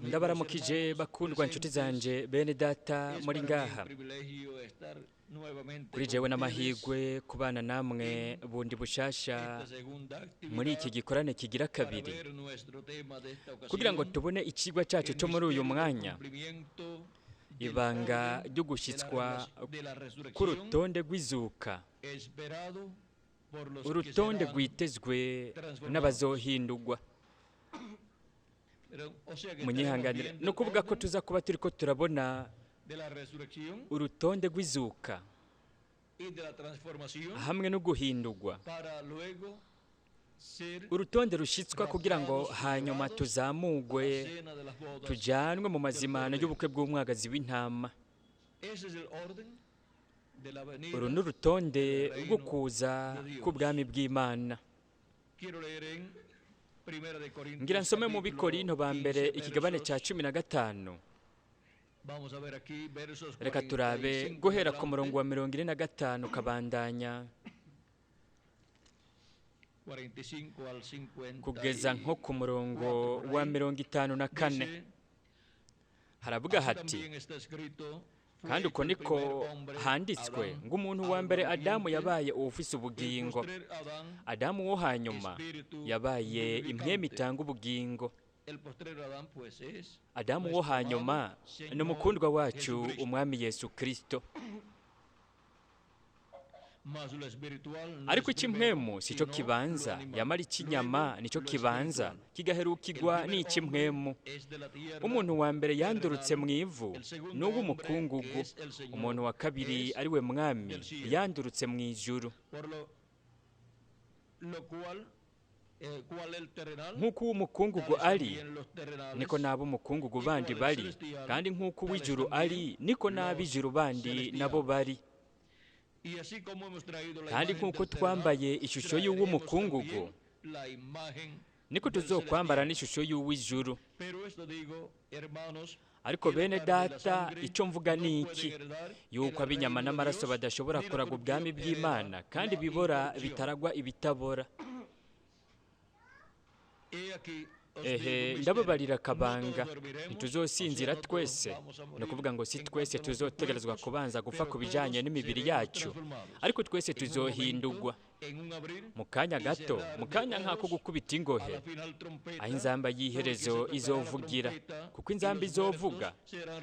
Ndabaramukije bakundwa inshuti zanje, bene data muri ngaha. Kuri jewe n'amahirwe kubana namwe bundi bushasha muri iki gikorane kigira kabiri, kugira ngo tubone ikigwa cyacu cyo muri uyu mwanya, ibanga ryo gushyitswa k'urutonde rw'izuka, urutonde rwitezwe n'abazohindurwa. Munyihanganire, ni ukuvuga ko tuza kuba turi ko turabona urutonde rw'izuka hamwe no guhindurwa, urutonde rushyitswa kugira ngo hanyuma tuzamugwe tujyanwe mu mazimano y'ubukwe bw'umwagazi w'intama. Uru ni urutonde rwo kuza k'ubwami bw'Imana. Ngira nsome mu Bikorinto ba mbere ikigabane cya 15. Reka turabe guhera ku murongo wa 45 kabandanya kugeza nko ku murongo wa 54. Haravuga hati: kandi uko niko handitswe ngo umuntu wa mbere Adamu yabaye uwufise ubugingo, Adamu wo hanyuma yabaye impwemu itanga ubugingo. Adamu wo hanyuma ni umukundwa wacu umwami Yesu Kristo. Ariko icy'impwemu si cyo kibanza, yamara icy'inyama nicyo kibanza, kigaherukirwa n'icy'impwemu. Umuntu wa mbere yandurutse mu ivu n'uw'umukungugu, umuntu wa kabiri ari we mwami yandurutse mu ijuru. Nk'uko uw'umukungugu ari, niko n'ab'umukungugu bandi bari, kandi nk'uko uw'ijuru ari, niko n'ab'ijuru bandi nabo bari. Kandi nk'uko twambaye ishusho y'uw'umukungugu, niko tuzokwambara n'ishusho y'uw'ijuru. Ariko bene data, icyo mvuga ni iki: yuko ab'inyama n'amaraso badashobora kuraga ubwami bw'Imana, kandi ibibora bitaragwa ibitabora. Ehe, ndababarira akabanga, ntituzosinzira twese. Ni ukuvuga ngo si twese tuzotegerezwa kubanza gupfa ku bijyanye n'imibiri yacu, ariko twese tuzohindurwa mu kanya gato, mu kanya nk'ako gukubita ingohe, aho inzamba y'iherezo izovugira. Kuko inzamba izovuga,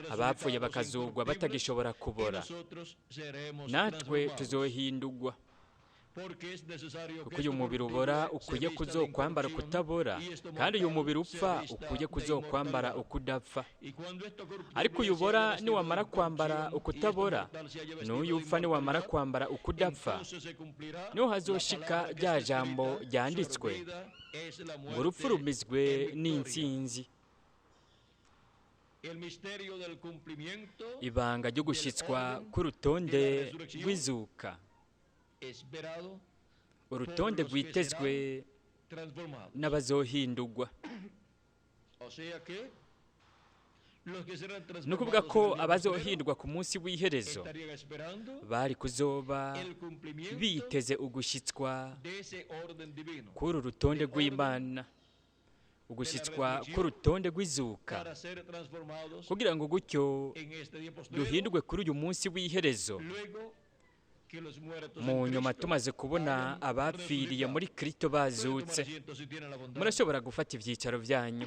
abapfuye bakazugwa batagishobora kubora, natwe tuzohindurwa. Kuko uyu mubiri ubora ukwiye kuzokwambara ukutabora, kandi uyu mubiri upfa ukwiye kuzokwambara ukudapfa. Ariko uyu ubora niwamara kwambara ukutabora, n'uyu upfa niwamara kwambara ukudapfa, niho hazoshika rya jambo ryanditswe ngo urupfu rumizwe n'intsinzi. Ibanga ryo gushyitswa k'urutonde rw'izuka, urutonde rwitezwe n'abazohindurwa. Ni ukuvuga ko abazohindurwa ku munsi w'iherezo bari kuzoba biteze ugushyitswa k'uru rutonde rw'Imana, ugushyitswa k'urutonde rw'izuka, kugira ngo gutyo duhindurwe kuri uyu munsi w'iherezo, mu nyuma tumaze kubona abapfiriye muri Kristo bazutse. Murashobora gufata ibyicaro byanyu.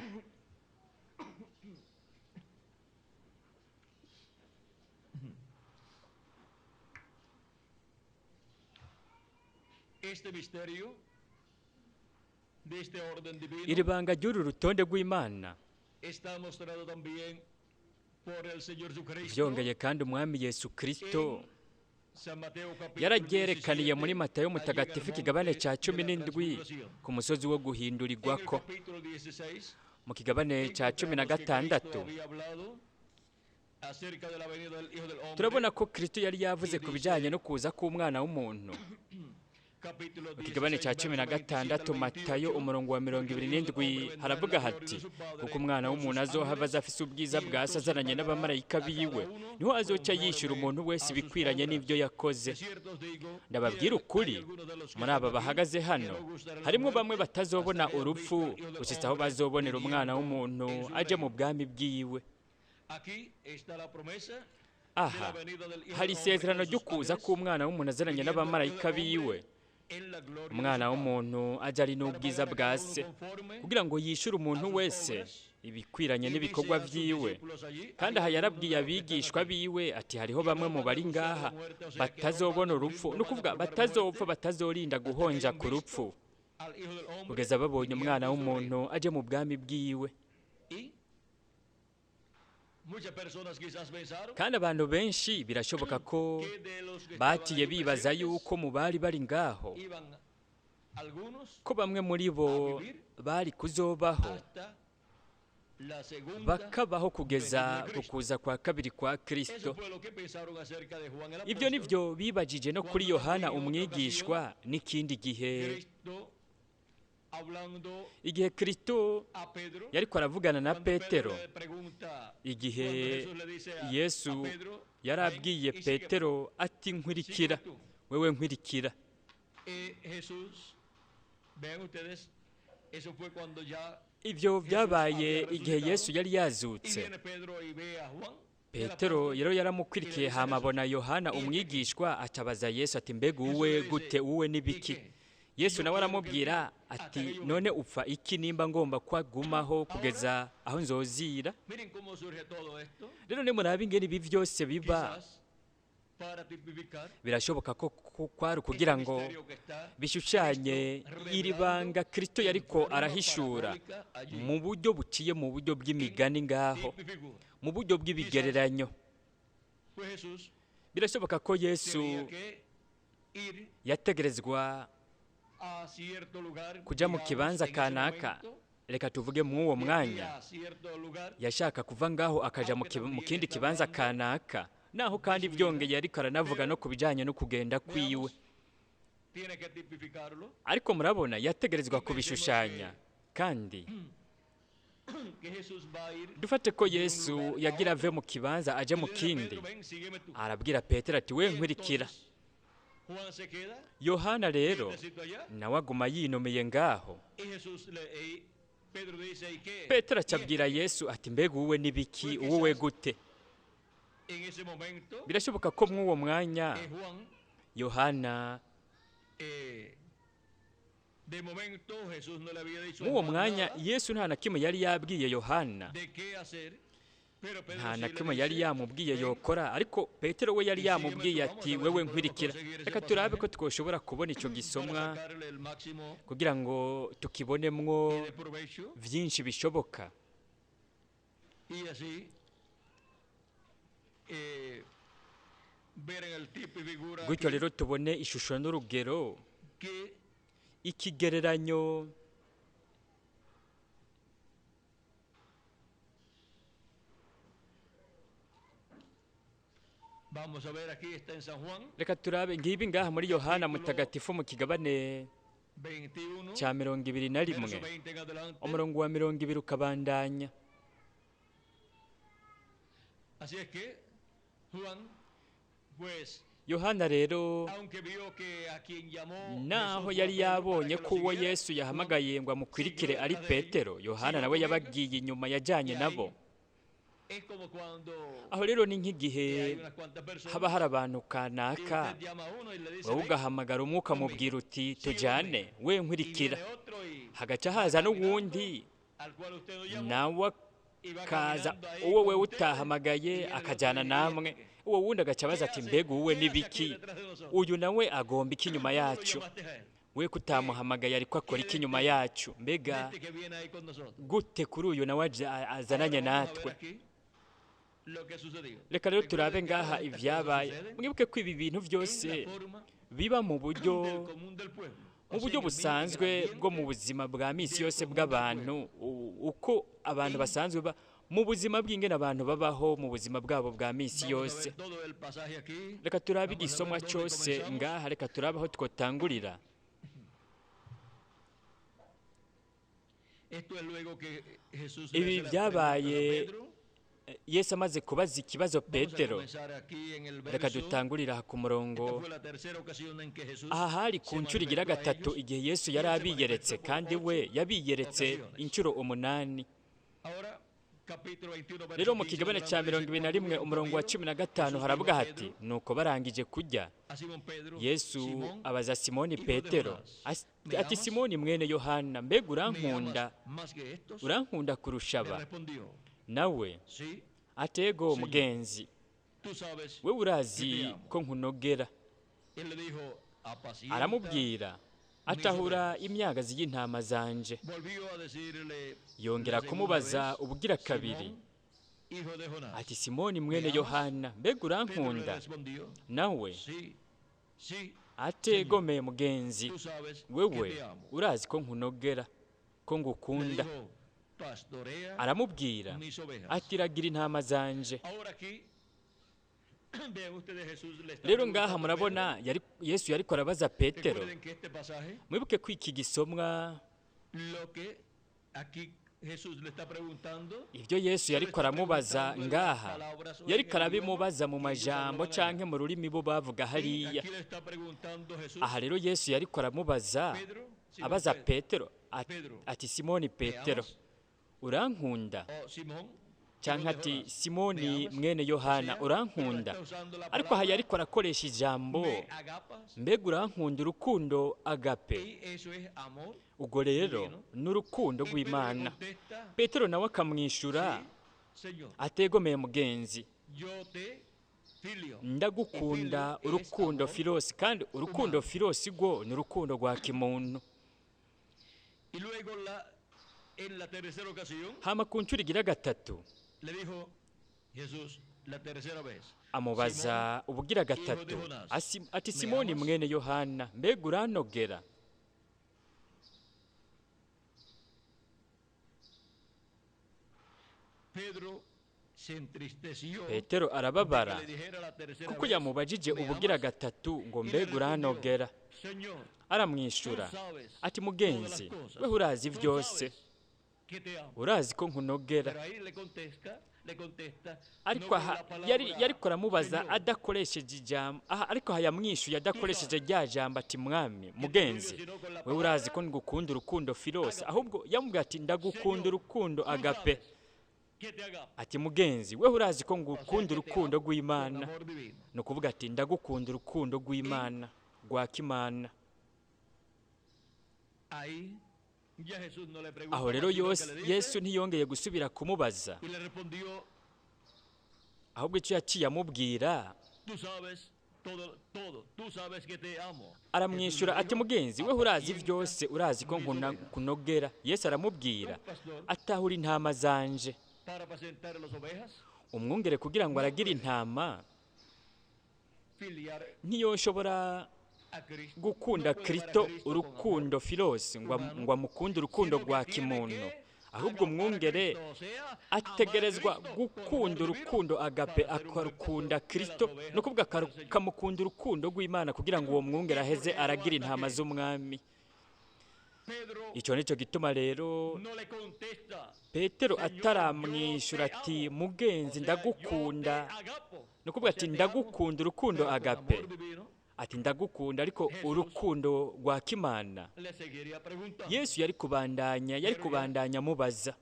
Iri banga ry'uru rutonde rw'Imana byongeye kandi umwami Yesu Kristo yararyerekaniye muri Matayo mutagatifu ikigabane cya 17 ku musozi wo guhindurirwako. Mu kigabane cya 16 turabona ko Kristo yari yavuze ku bijyanye no kuza k'umwana w'umuntu. Mu kigabane cya 16 Matayo umurongo wa 27 haravuga hati: kuko umwana w'umuntu azohava aza afise ubwiza bwa se azananye n'abamarayika biwe, niho azoca yishyura umuntu wese ibikwiranye n'ibyo yakoze. Ndababwira ukuri, muri aba bahagaze hano harimo bamwe batazobona urupfu gushitsa aho bazobonera umwana w'umuntu aje mu bwami bwiwe. Aha hari isezerano ryo kuza k'umwana w'umuntu azananye n'abamarayika biwe. Umwana w'umuntu aje ari n'ubwiza bwa se, kugira ngo yishyure umuntu wese ibikwiranye n'ibikorwa vyiwe. Kandi aha yarabwiye abigishwa biwe ati hariho bamwe mu bari ngaha batazobona urupfu, ni ukuvuga batazopfa, batazorinda guhonja ku rupfu kugeza babonye umwana w'umuntu aje mu bwami bwiwe. Kandi abantu benshi birashoboka ko batiye bibaza yuko mu bari bari ngaho ko bamwe muri bo bari kuzobaho bakabaho kugeza kukuza kwa kabiri kwa Kristo. Ibyo nivyo bibajije no kuri Yohana umwigishwa n'ikindi gihe, igihe Kristo yariko aravugana na Petero, igihe Yesu yarabwiye Petero ati nkwirikira, wewe nkwirikira. Ibyo byabaye igihe Yesu yari yazutse. Petero rero yaramukwirikiye, hama abona Yohana umwigishwa, atabaza Yesu ati mbega uwe gute, uwe n'ibiki? Yesu nawe aramubwira ati none upfa iki nimba ngomba kwagumaho kugeza aho nzozira? Rero nimuraba ingene ibi byose biba, birashoboka ko kwari kugira ngo bishushanye iri banga Kristo yariko arahishura mu buryo buciye mu buryo bw'imigani ngaho, mu buryo bw'ibigereranyo. Birashoboka ko Yesu yategerezwa kuja mu kibanza kanaka, reka tuvuge mw'uwo mwanya yashaka kuva ngaho akaja mu kindi kibanza kanaka, naho kandi byongeye ariko aranavuga no kubijanye no kugenda kwiwe. Ariko murabona yategerezwa kubishushanya. Kandi dufate ko Yesu yagira ave mu kibanza aje mu kindi, arabwira Petero ati we nkwirikira. Yohana rero nawe aguma yinomeye ngaho. Petero acabwira Yesu ati mbega uwe n'ibiki, uwe gute? Birashoboka ko mw'uwo mwanya Yohana, mw'uwo mwanya Yesu nta na kimwe yari yabwiye Yohana, nta na kimwe yari yamubwiye yokora, ariko Petero we yari yamubwiye ati wewe nkwirikira. Reka turabe ko twoshobora kubona ico gisomwa kugira ngo tukibonemwo vyinshi bishoboka. Gutyo rero tubone ishusho n'urugero, ikigereranyo Reka turabe ngibi ngaha muri Yohana mutagatifu mu kigabane cya 21 umurongo wa 20 ukabandanya. Yohana rero naho yari yabonye ko uwo Yesu yahamagaye ngo amukwirikire ari Petero, Yohana nawe yabagiye inyuma yajyanye nabo. Aho rero ni nk'igihe haba hari abantu kanaka, wowe ugahamagara umwe ukamubwira uti tujyane, we nkwirikira, hagaca haza n'uwundi nawe akaza, uwo we utahamagaye akajyana namwe, uwo wundi agaca abaza ati mbega uwe n'ibiki, uyu nawe agomba iki inyuma yacu, we kutamuhamagaye ariko akora iki inyuma yacu, mbega gute kuri uyu nawe azananye natwe. Reka rero turabe ngaha ibyabaye. Mwibuke ko ibi bintu byose biba mu buryo busanzwe bwo mu buzima bwa minsi yose bw'abantu, uko abantu basanzwe mu buzima bw'ingene abantu babaho mu buzima bwabo bwa minsi yose. Reka turabe igisomwa cyose ngaha, reka turabe aho twotangurira. Ibi byabaye Yesu amaze kubaza ikibazo Petero. Reka dutangurira aha ku murongo. Aha hari ku nshuro igira gatatu igihe Yesu yari abiyeretse, kandi we yabiyeretse inshuro 8. Rero mu kigabane cya 21 umurongo wa 15 haravuga hati: nuko barangije kurya, Yesu abaza Simoni Petero ati: Simoni mwene Yohana, mbega urankunda? Urankunda kurusha aba? Nawe atego mugenzi, we urazi ko nkunogera. Aramubwira atahura imyagazi y'intama zanje. Yongera kumubaza ubugira kabiri ati: Simoni mwene Yohana, mbega urankunda? Nawe ategomeye mugenzi, wewe urazi ko nkunogera, ko ngukunda. Aramubwira ati: ragira intama zanje. Rero ngaha murabona Yesu yariko arabaza Petero. Mwibuke ko iki gisomwa, ibyo Yesu yariko aramubaza ngaha, yariko arabimubaza mu majambo canke mu rurimi bo bavuga hariya. Aha rero Yesu yariko aramubaza, abaza Petero ati: Simoni Petero, urankunda? Canke ati: Simoni mwene Yohana, urankunda? Ariko aha yariko arakoresha ijambo mbega urankunda, urukundo agape. Ubwo rero ni urukundo rw'Imana. Petero nawe akamwishura ategomeye mugenzi, ndagukunda urukundo filosi, kandi urukundo filosi rwo ni urukundo rwa kimuntu. Hama ku nshuro igira gatatu amubaza ubugira gatatu ati: Simoni mwene Yohana, mbega uranogera? Petero arababara kuko yamubajije ubugira gatatu ngo mbega uranogera. Aramwishura ati: mugenzi, we urazi byose, urazi ko nkunogera. Ariko aha yariko aramubaza adakoresheje ijambo, aha ariko aha yamwishuye adakoresheje rya jambo ati: mwami mugenzi, we urazi ko ngukunda urukundo filose, ahubwo yamubwiye ati: ndagukunda urukundo agape. Ati: mugenzi, we urazi ko ngukunda urukundo rw'Imana. Ni ukuvuga ati: ndagukunda urukundo rw'Imana, rwa kimana. Aho rero Yesu ntiyongeye gusubira kumubaza, ahubwo icyo yaciye amubwira, aramwishyura ati: mugenzi, we urazi byose, urazi ko nkunogera. Yesu aramubwira atahura intama zanje. Umwungere kugira ngo aragire intama ntiyoshobora gukunda Kristo urukundo filosi ngo amukunde urukundo rwa kimuntu, ahubwo umwungere ategerezwa gukunda urukundo agape, akarukunda Kristo, no kuvuga akamukunda urukundo rw'Imana kugira ngo uwo mwungere aheze aragira intama z'umwami. Icyo nicyo gituma rero Petero ataramwishyura ati: mugenzi, ndagukunda, no kuvuga ati: ndagukunda urukundo agape, ati: ndagukunda ariko urukundo rwa kimana. Yesu yari kubandanya amubaza,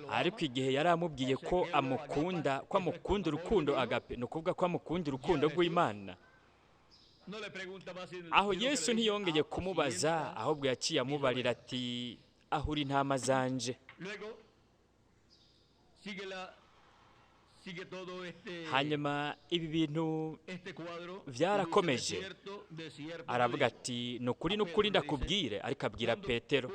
ariko igihe yari amubwiye ko amukunda, ko amukunda urukundo agape, no kuvuga ko amukunda urukundo rw'Imana, aho Yesu ntiyongeye kumubaza, ahubwo yaciye amubarira ati: ahura intama zanje. Hanyuma ibi bintu byarakomeje, aravuga ati: nukuri nukuri ndakubwire. Ariko abwira Petero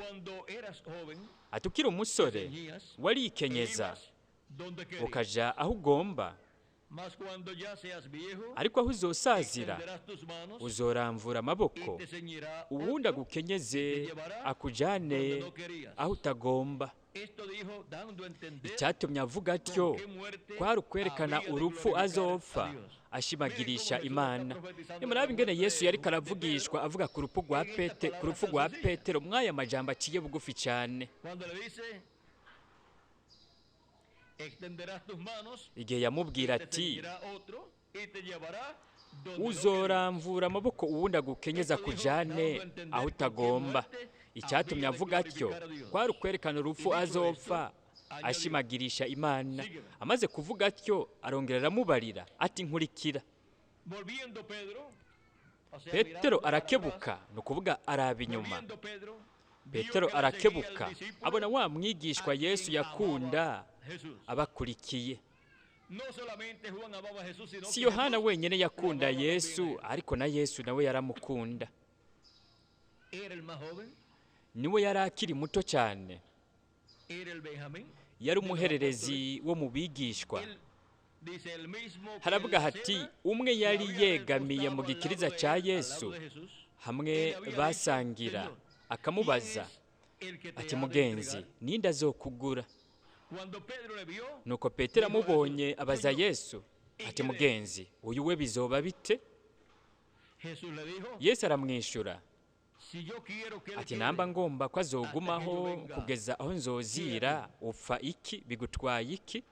ati: ukiri umusore warikenyeza ukaja aho ugomba, ariko aho uzosazira uzoramvura amaboko, uwundi agukenyeze akujane aho utagomba. Icyatumye avuga atyo kwari ukwerekana urupfu azopfa ashimagirisha Imana. Nimuraba ingene Yesu yariko aravugishwa avuga ku rupfu rwa Pete, ku rupfu rwa Petero mw'aya majambo aciye bugufi cyane, igihe yamubwira ati: "Uzoramvura amaboko uwundi agukenyeza kujane aho utagomba." Icyatumye avuga atyo kwari ukwerekana urupfu azopfa ashimagirisha Imana. Amaze kuvuga atyo arongera aramubarira ati: "Nkurikira." Petero arakebuka, ni ukuvuga araba inyuma. Petero arakebuka abona wa mwigishwa Yesu yakunda abakurikiye. Si Yohana wenyine yakunda Yesu, ariko na Yesu nawe yaramukunda. Niwe yari akiri muto cyane, yari umuhererezi wo mu bigishwa. Haravuga hati: umwe yari yegamiye mu gikiriza cya Yesu hamwe basangira, akamubaza ati: "Mugenzi, ninde azokugura?" Nuko Petero amubonye abaza Yesu ati: "Mugenzi, uyu we bizoba bite?" Yesu aramwishyura ati: "Namba ngomba ko azogumaho kugeza aho nzozira, upfa iki? Bigutwaye iki?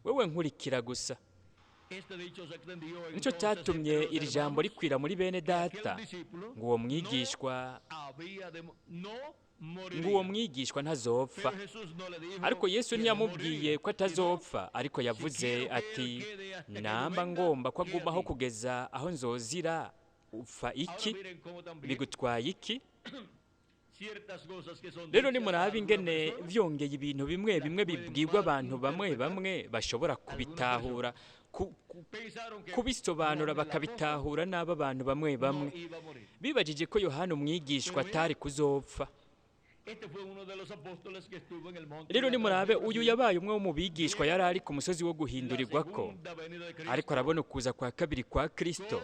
Wewe nkurikira gusa." Nicyo cyatumye iri jambo rikwira muri bene data ngo uwo mwigishwa ntazopfa. Ariko Yesu ntiyamubwiye ko atazopfa, ariko yavuze ati: "Namba ngomba ko agumaho kugeza aho nzozira, upfa iki? Bigutwaye iki?" Rero nimuraba ingene byongeye ibintu bimwe bimwe bibwirwa abantu bamwe bamwe bashobora kubitahura, kubisobanura bakabitahura n'abo abantu bamwe bamwe bibajije ko Yohana umwigishwa atari kuzopfa. Rero nimurabe uyu yabaye umwe wo mu bigishwa yari ari ku musozi wo guhindurirwa ko, ariko arabona ukuza kwa kabiri kwa Kristo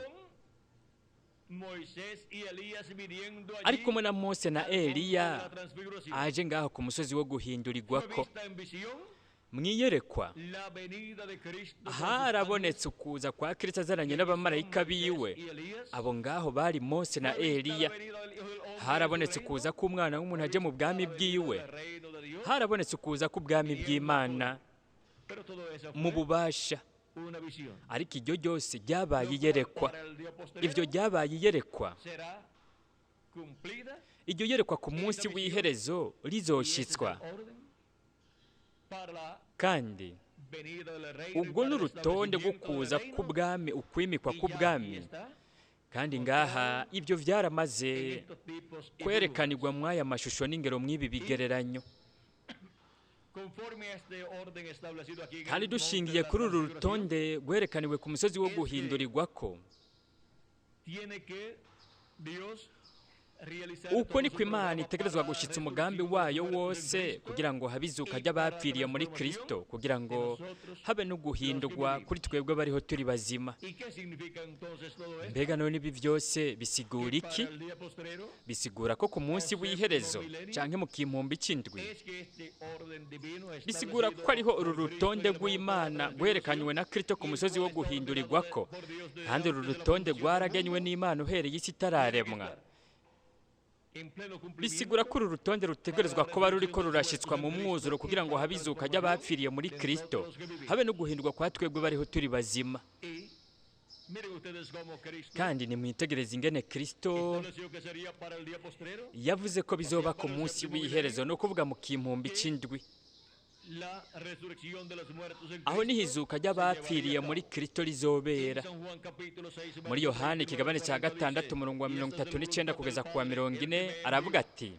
ari kumwe na Mose na Eliya aje ngaho ku musozi wo guhindurirwa ko. Mwiyerekwa harabonetse ukuza kwa Kristo azananye n'abamarayika biwe. Abo ngaho bari Mose na Eliya. Harabonetse ukuza k'umwana w'umuntu aje mu bwami bwiwe. Harabonetse ukuza k'ubwami bw'Imana mu bubasha. Ariko iryo ryose ryabaye iyerekwa. Ibyo ryabaye iyerekwa. Iryo yerekwa ku munsi w'iherezo rizoshitswa. Kandi ubwo ni urutonde rwo kuza k'ubwami, ukwimikwa k'ubwami. Kandi ngaha ibyo byaramaze kwerekanirwa mw'aya mashusho n'ingero mw'ibi bigereranyo. Kandi dushingiye kuri uru rutonde rwerekaniwe ku musozi wo guhindurirwa ko, uko niko Imana itegerezwa gushyitsa umugambi wayo wose kugira ngo habe izuka ry'abapfiriye muri Kristo, kugira ngo habe no guhindurwa kuri twebwe bariho turi bazima. Mbega none ibi byose bisigura iki? Bisigura ko ku munsi w'iherezo canke mu kimpumbi c'indwi, bisigura ko ariho uru rutonde rw'Imana rwerekanywe na Kristo ku musozi wo guhindurirwa ko, kandi uru rutonde rwaragenywe n'Imana uhereye isi itararemwa. Bisigura ko uru rutonde rutegerezwa kuba ruriko rurashyitswa mu mwuzuro kugira ngo habe izuka ry'abapfiriye muri Kristo, habe no guhindurwa kwa twebwe bariho turi bazima. Kandi nimwitegereze ingene Kristo yavuze ko bizoba ku munsi w'iherezo, no kuvuga mu kimpumbi c'indwi, aho niho izuka ry'abapfiriye muri Kristo rizobera. Muri Yohana ikigabane cya 6 umurongo wa 39 kugeza ku wa 40 aravuga ati: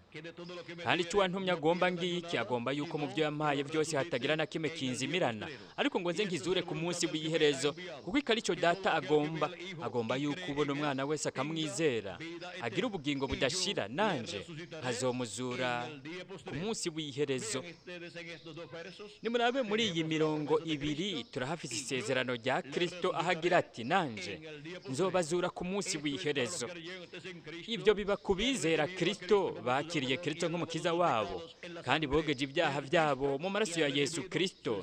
"Kandi icyo uwantumye agomba ngiki, agomba yuko mu byo yampaye byose hatagira na kimwe kinzimirana, ariko ngo nze nkizure ku munsi w'iherezo, kuko iki ari cyo Data agomba, agomba yuko ubona umwana wese akamwizera agira ubugingo budashira, nanje nkazomuzura ku munsi w'iherezo." Nimurabe muri iyi mirongo ibiri turahafise isezerano rya Kristo aho agira ati nanje nzobazura ku munsi w'iherezo. Ibyo biba ku bizera Kristo, bakiriye Kristo nk'umukiza wabo kandi bogeje ibyaha byabo mu maraso ya Yesu Kristo,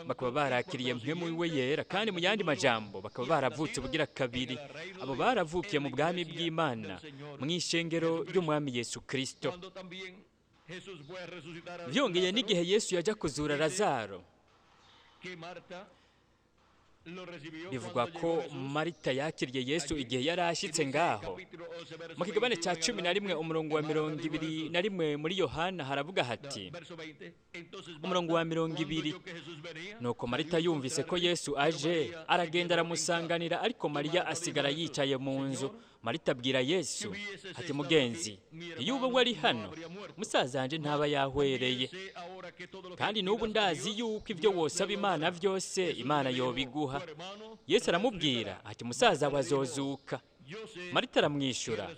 bakaba barakiriye mpwemu we yera, kandi mu yandi majambo bakaba baravutse ubugira kabiri. Abo baravukiye mu bwami bw'Imana, mu ishengero ry'umwami Yesu Kristo. Byongeye n'igihe Yesu yajya kuzura Lazaro, bivugwa ko Marita yakiriye Yesu igihe yari ashyitse ngaho. Mu kigabane cya 11 umurongo wa 21 muri Yohana haravuga hati, umurongo wa 20, nuko Marita yumvise ko Yesu aje, aragenda aramusanganira, ariko Mariya asigara yicaye mu nzu. Marita abwira Yesu ati mugenzi, iyo uba wari hano musaza wanje ntaba yahwereye, kandi n'ubu ndazi yuko ibyo wosaba Imana byose Imana yobiguha. Yesu aramubwira ati musaza wawe azozuka. Marita aramwishyura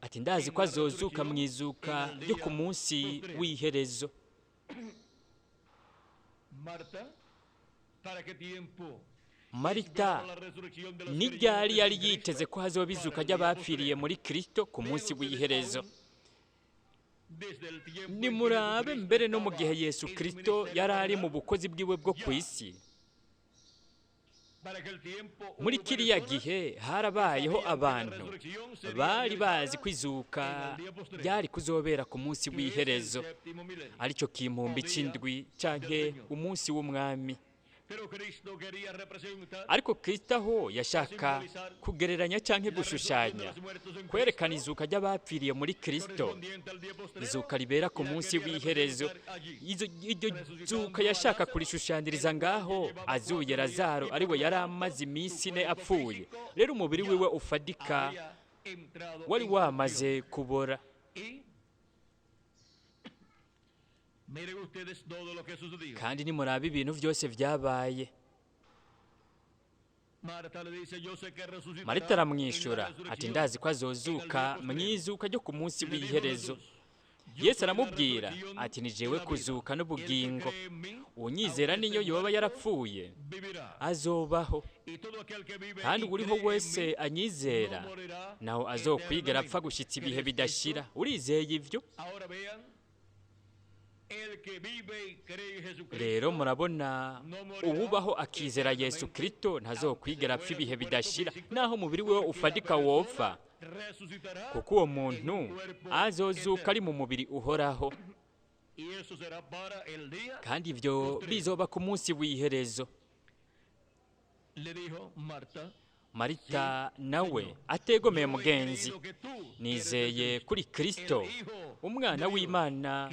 ati ndazi ko azozuka mu izuka ryo ku munsi w'iherezo. Marita ni ryari yari yiteze ko hazoba izuka ry'abapfiriye muri Kristo ku munsi w'iherezo? Nimurabe mbere no mu gihe Yesu Kristo yari ari mu bukozi bwiwe bwo ku isi. Muri kiriya gihe harabayeho abantu bari bazi ko izuka ryari kuzobera ku munsi w'iherezo, aricyo kimpumbi c'indwi canke umunsi w'umwami. Ariko Kristo aho yashaka kugereranya canke gushushanya, kwerekana izuka ry'abapfiriye muri Kristo, izuka ribera ku munsi w'iherezo. Iryo zuka yashaka kurishushaniriza ngaho azuye Lazaro, ariwe yari amaze iminsi 4 apfuye. Rero umubiri wiwe ufadika wari wamaze kubora. Kandi nimuraba ibintu byose byabaye. Marita aramwishyura ati ndazi ko azozuka mu izuka ryo ku munsi w'iherezo. Yesu aramubwira ati ni jewe kuzuka n'ubugingo, unyizera niyo yoba yarapfuye azobaho, kandi uriho wese anyizera naho azokwigera apfa gushyitsa ibihe bidashira. Urizeye ibyo? Rero murabona uwubaho akizera Yesu Kristo ntazokwigera apfa ibihe bidashira, naho umubiri we ufadika wopfa, kuko uwo muntu azozuka ari mu mubiri uhoraho, kandi ibyo bizoba ku munsi w'iherezo. Marita nawe ategomeye mugenzi, nizeye kuri Kristo umwana w'Imana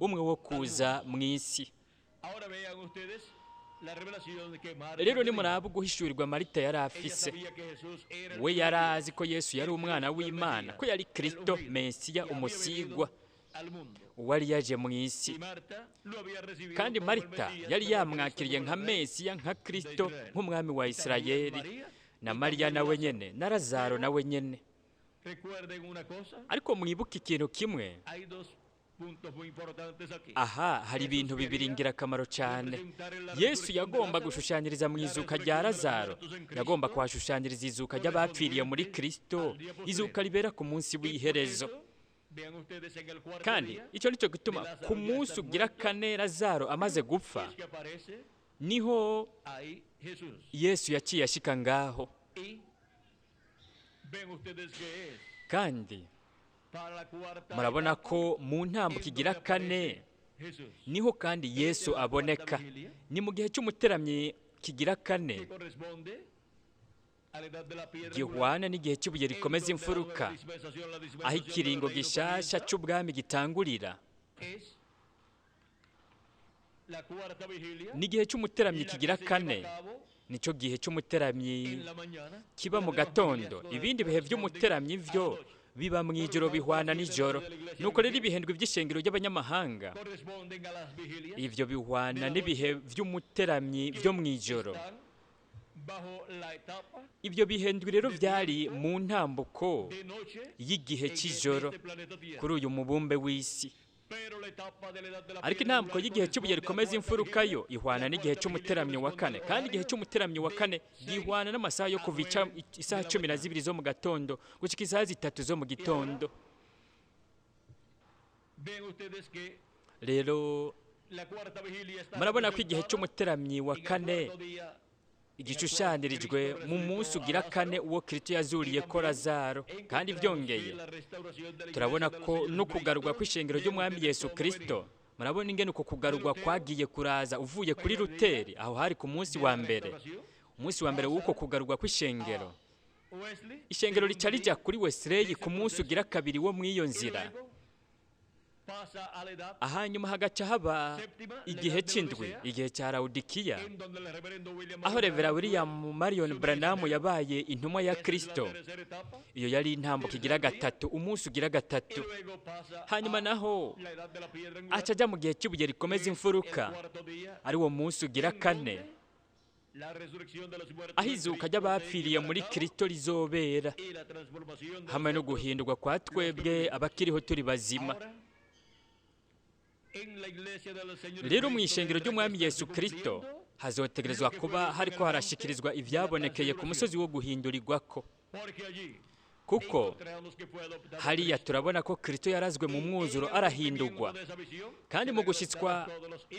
umwe wo kuza mu isi. Rero nimuraba guhishurirwa Marita yari afise, we yari azi ko Yesu yari umwana w'Imana, ko yari Kristo Mesiya umusigwa uwari yaje mu isi. Kandi Marita yari yamwakiriye nka Mesiya, nka Kristo, nk'umwami wa Isirayeli, na Mariya nawe nyene, na Lazaro nawe nyene. Ariko mwibuke ikintu kimwe, aha hari ibintu bibiri ingirakamaro cyane. Yesu yagomba gushushanyiriza mu izuka rya Lazaro, yagomba kuhashushanyiriza izuka ry'abapfiriye muri Kristo, izuka ribera ku munsi w'iherezo. Kandi icyo nicyo gituma ku munsi ugira kane Lazaro amaze gupfa, niho Yesu yaciye ashika ngaho. Kandi murabona ko mu ntambuko igira kane niho kandi Yesu aboneka. Ni mu gihe cy'umuteramyi kigira kane gihwana n'igihe cy'ibuye rikomeza imfuruka, aho ikiringo gishasha cy'ubwami gitangurira. N'igihe cy'umuteramyi kigira kane nicyo gihe cy'umuteramyi kiba mu gatondo. Ibindi bihe by'umuteramyi byo biba mu ijoro bihwana n'ijoro. Nuko rero ibihendwe by'ishengero ry'abanyamahanga ibyo bihwana n'ibihe by'umuteramyi byo mu ijoro. Ibyo bihendwe rero byari mu ntambuko y'igihe cy'ijoro kuri uyu mubumbe w'isi. Ariko intambwe y'igihe cy'ibuye rikomeza imfuruka yo ihwana n'igihe cy'umuteramyi wa kane, kandi igihe cy'umuteramyi wa kane gihwana n'amasaha yo kuva isaha 12 zo mu gatondo gushika isaha 3 zo mu gitondo. Rero murabona ko igihe cy'umuteramyi wa kane igishushanyirijwe mu munsi ugira kane uwo Kristo yazuriye ko Lazaro. Kandi byongeye turabona ko no kugarurwa kw'ishengero ry'Umwami Yesu Kristo, murabona ingene uko kugarurwa kwagiye kuraza uvuye kuri Luteri, aho hari ku munsi wa mbere, umunsi wa mbere w'uko kugarurwa kw'ishengero. Ishengero rica rijya kuri Wesley ku munsi ugira kabiri wo mw'iyo nzira, ahanyuma hagaca haba igihe cy'indwi, igihe cya Laodikiya, aho Revera William Marion Branham yabaye intumwa ya Kristo. Iyo yari intambuko igira gatatu, umunsi ugira gatatu. Hanyuma naho aca ajya mu gihe cy'ibuye rikomeza imfuruka, ari wo munsi ugira kane, aho izuka ry'abapfiriye muri Kristo rizobera, hamwe no guhindurwa kwa twebwe abakiriho turi bazima. Rero mu ishengero ry'Umwami Yesu Kristo hazotegerezwa kuba hariko harashikirizwa ivyabonekeye ku musozi wo guhindurirwako, kuko hariya turabona ko Kristo yarazwe mu mwuzuro arahindurwa, kandi mu gushitswa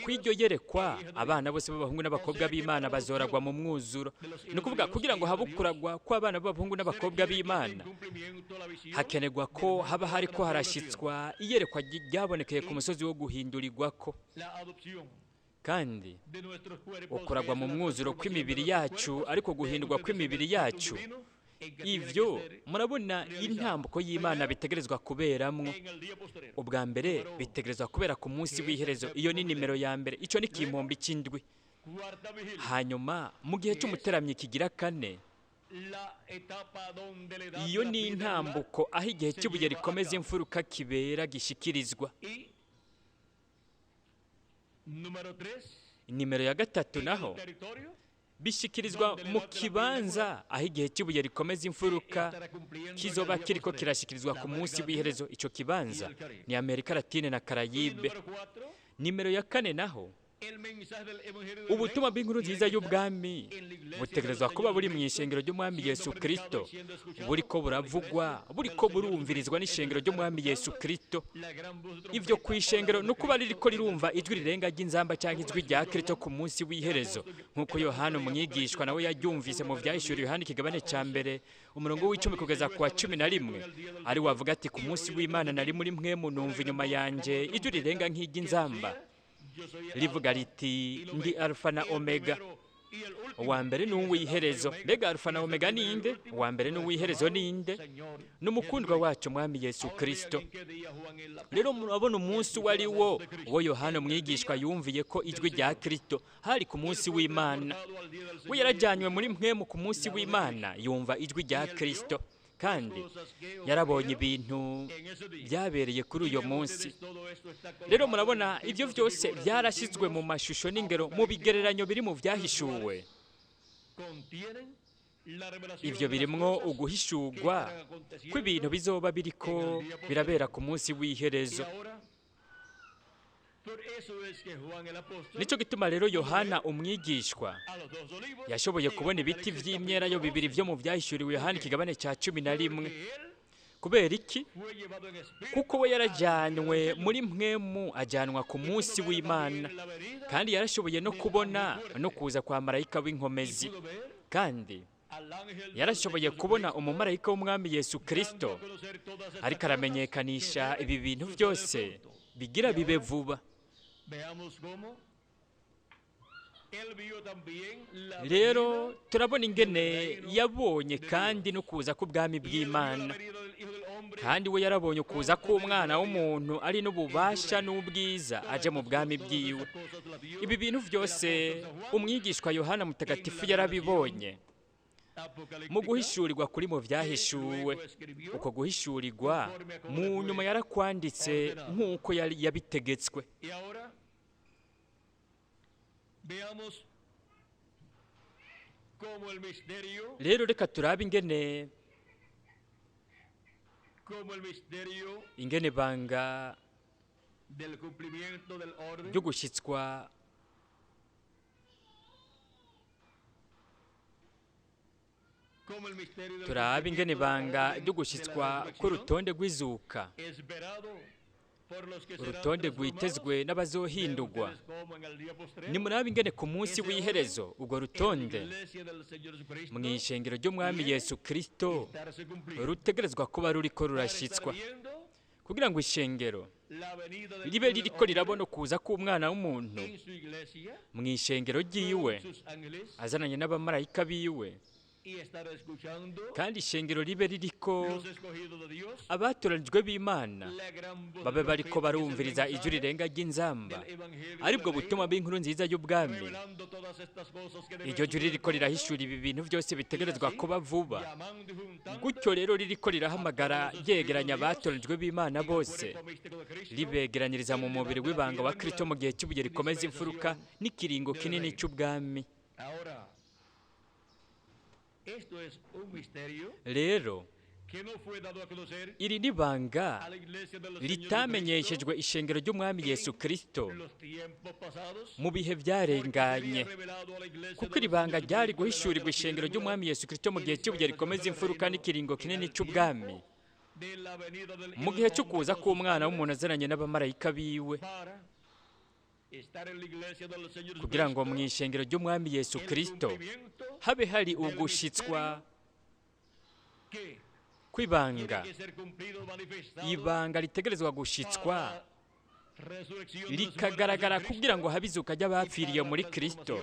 kw'iryo yerekwa abana bose b'abahungu n'abakobwa b'Imana bazoragwa mu mwuzuro. Ni ukuvuga kugira ngo habe ukuragwa kw'abana b'abahungu n'abakobwa b'Imana hakenerwa ko haba hariko harashitswa iyerekwa ryabonekeye ku musozi wo guhindurirwako, kandi ukuragwa mu mwuzuro kw'imibiri yacu, ariko guhindurwa kw'imibiri yacu, ivyo murabona intambuko y'Imana bitegerezwa kuberamwo. Ubwa mbere bitegerezwa kubera ku munsi w'iherezo, iyo ni nimero ya mbere, ico ni kimpombi c'indwi. Hanyuma mu gihe cy'umuteramyi kigira kane, iyo ni intambuko aho igihe cy'ibuye rikomeza imfuruka kibera gishikirizwa. Nimero ya gatatu naho bishikirizwa mu kibanza aho igihe cy'ibuye rikomeza imfuruka kizoba kiriko kirashikirizwa ku munsi w'iherezo. Ico kibanza ni Amerika Latine na Karayibe. Nimero ya kane naho ubutumwa bw'inkuru nziza y'ubwami butegerezwa kuba buri mu ishengero ry'Umwami Yesu Kristo, buriko buravugwa, buriko burumvirizwa n'ishengero ry'Umwami Yesu Kristo. Ivyo ku ishengero ni ukuba ririko rirumva ijwi rirenga ry'inzamba cyangwa ijwi rya Kristo ku munsi w'iherezo, nk'uko Yohana umwigishwa nawe yaryumvise mu Vyahishuriwe Yohana ikigabane ca mbere umurongo w'icumi kugeza ku wa 11, ari wavuga ati ku munsi w'Imana nari muri mwe munumva inyuma yanje ijwi rirenga nk'iry'inzamba rivuga riti ndi Alfa na Omega, uwa mbere n'uw'iherezo. Mbega Alfa na Omega ninde? Uwa mbere n'uw'iherezo ninde? N'umukundwa wacu Mwami Yesu Kristo. Rero murabona umunsi wari wo uwo Yohana umwigishwa yumviye ko ijwi rya Kristo hari ku munsi w'Imana. We yarajyanywe muri mwemu ku munsi w'Imana, yumva ijwi rya Kristo, kandi yarabonye ibintu byabereye kuri uyo munsi. Rero murabona ibyo byose byarashyizwe mu mashusho n'ingero mu bigereranyo biri mu byahishuwe. Ibyo birimwo uguhishurwa kw'ibintu bizoba biriko birabera ku munsi w'iherezo. Nico gituma rero Yohana umwigishwa yashoboye kubona ibiti vy'imyelayo bibiri vyo mu vyahishuriwe Yohana ikigabane ca 11. Kubera iki? Kuko we yarajyanwe muri mwemu ajyanwa ku munsi w'Imana, kandi yarashoboye no kubona no kuza kwa marayika w'inkomezi, kandi yarashoboye kubona umumarayika w'Umwami Yesu Kristo ariko aramenyekanisha ibi bintu byose bigira bibe vuba. Rero turabona ingene yabonye kandi no kuza k'ubwami bw'Imana, kandi we yarabonye ukuza k'umwana w'umuntu ari n'ububasha n'ubwiza aje mu bwami bwiwe. Ibi bintu byose umwigishwa Yohana Mutagatifu yarabibonye mu guhishurirwa kuri mu byahishuwe. Uko guhishurirwa mu nyuma yarakwanditse nk'uko yari yabitegetswe. Rero reka turabe ingene banga ryo gushyitswa turabe ingene ibanga ryo gushyitswa k'urutonde rw'izuka, urutonde rwitezwe n'abazohindurwa. Nimurabe ingene ku munsi w'iherezo urwo rutonde mu ishengero ry'Umwami Yesu Kristo rutegerezwa kuba ruriko rurashyitswa, kugira ngo ishengero ribe ririko rirabona ukuza k'Umwana w'umuntu mu ishengero ryiwe azananye n'abamarayika biwe, kandi ishengero ribe ririko abatoranijwe b'Imana babe bariko barumviriza ijwi rirenga ry'inzamba, aribwo butumwa bw'inkuru nziza y'ubwami. Iryo jwi ririko rirahishura ibi bintu byose bitegerezwa kuba vuba. Gutyo rero ririko rirahamagara ryegeranya abatoranijwe b'Imana bose, ribegeraniriza mu mubiri w'ibanga wa Kristo mu gihe cy'ibuye rikomeza imfuruka n'ikiringo kinini cy'ubwami. Rero iri ni banga ritamenyeshejwe ishengero ry'Umwami Yesu Kristo mu bihe byarenganye, kuko iri banga ryari guhishurirwa ishengero ry'Umwami Yesu Kristo mu gihe cy'ibuye rikomeza imfuruka n'ikiringo kinini cy'ubwami, mu gihe cyo kuza k'Umwana w'umuntu azananye n'abamarayika biwe, kugira ngo mu ishengero ry'Umwami Yesu Kristo habe hari ugushitswa kw'ibanga, ibanga ritegerezwa gushitswa rikagaragara kugira ngo habe izuka ry'abapfiriye muri Kristo,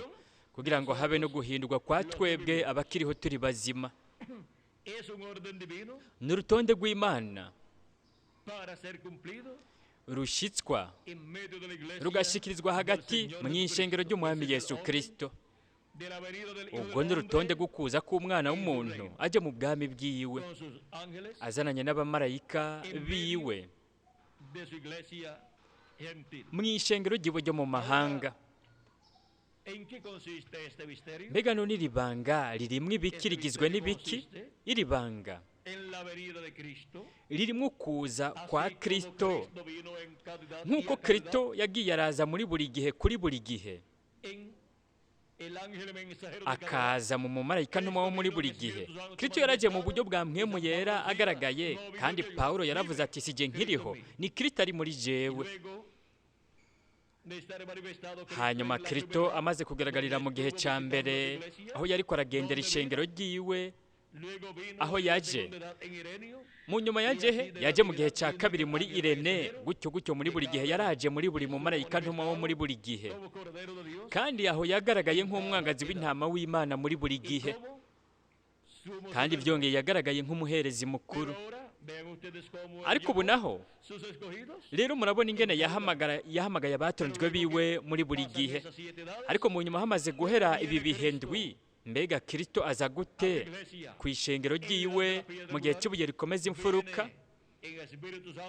kugira ngo habe no guhindurwa kwa twebwe abakiriho turi bazima. Ni urutonde rw'Imana rushitswa rugashikirizwa hagati mu ishengero ry'Umwami Yesu Kristo. Ubwo ni urutonde rw'ukuza k'Umwana w'umuntu ajya mu bwami bwiwe azananye n'abamarayika biwe mu ishengero ry'iwe ryo mu mahanga. Mbega none iri banga ririmwo ibiki, rigizwe n'ibiki? Iri banga ririmo kuza kwa Kristo, nk'uko Kristo yagiye araza muri buri gihe kuri buri gihe, akaza mu mumarayika ntumwa wo muri buri gihe. Kristo yaragiye mu buryo bwa mpwemu yera agaragaye, kandi Pawulo yaravuze ati si jye nkiriho, ni Kristo ari muri jewe. Hanyuma Kristo amaze kugaragarira mu gihe cya mbere aho yariko aragendera ishengero ryiwe, aho yaje mu nyuma yaje he yaje mu gihe cya kabiri muri Irene, gutyo gutyo muri buri gihe yaraje muri buri mumarayika ntumwa wo muri buri gihe, kandi aho yagaragaye nk'umwangazi w'intama w'Imana muri buri gihe, kandi byongeye yagaragaye nk'umuherezi mukuru. Ariko ubu naho rero murabona ingene yahamagaye abatoranijwe biwe muri buri gihe. Ariko mu nyuma hamaze guhera ibi bihe ndwi, mbega Kristo aza gute ku ishengero ryiwe mu gihe cy'ibuye rikomeza imfuruka?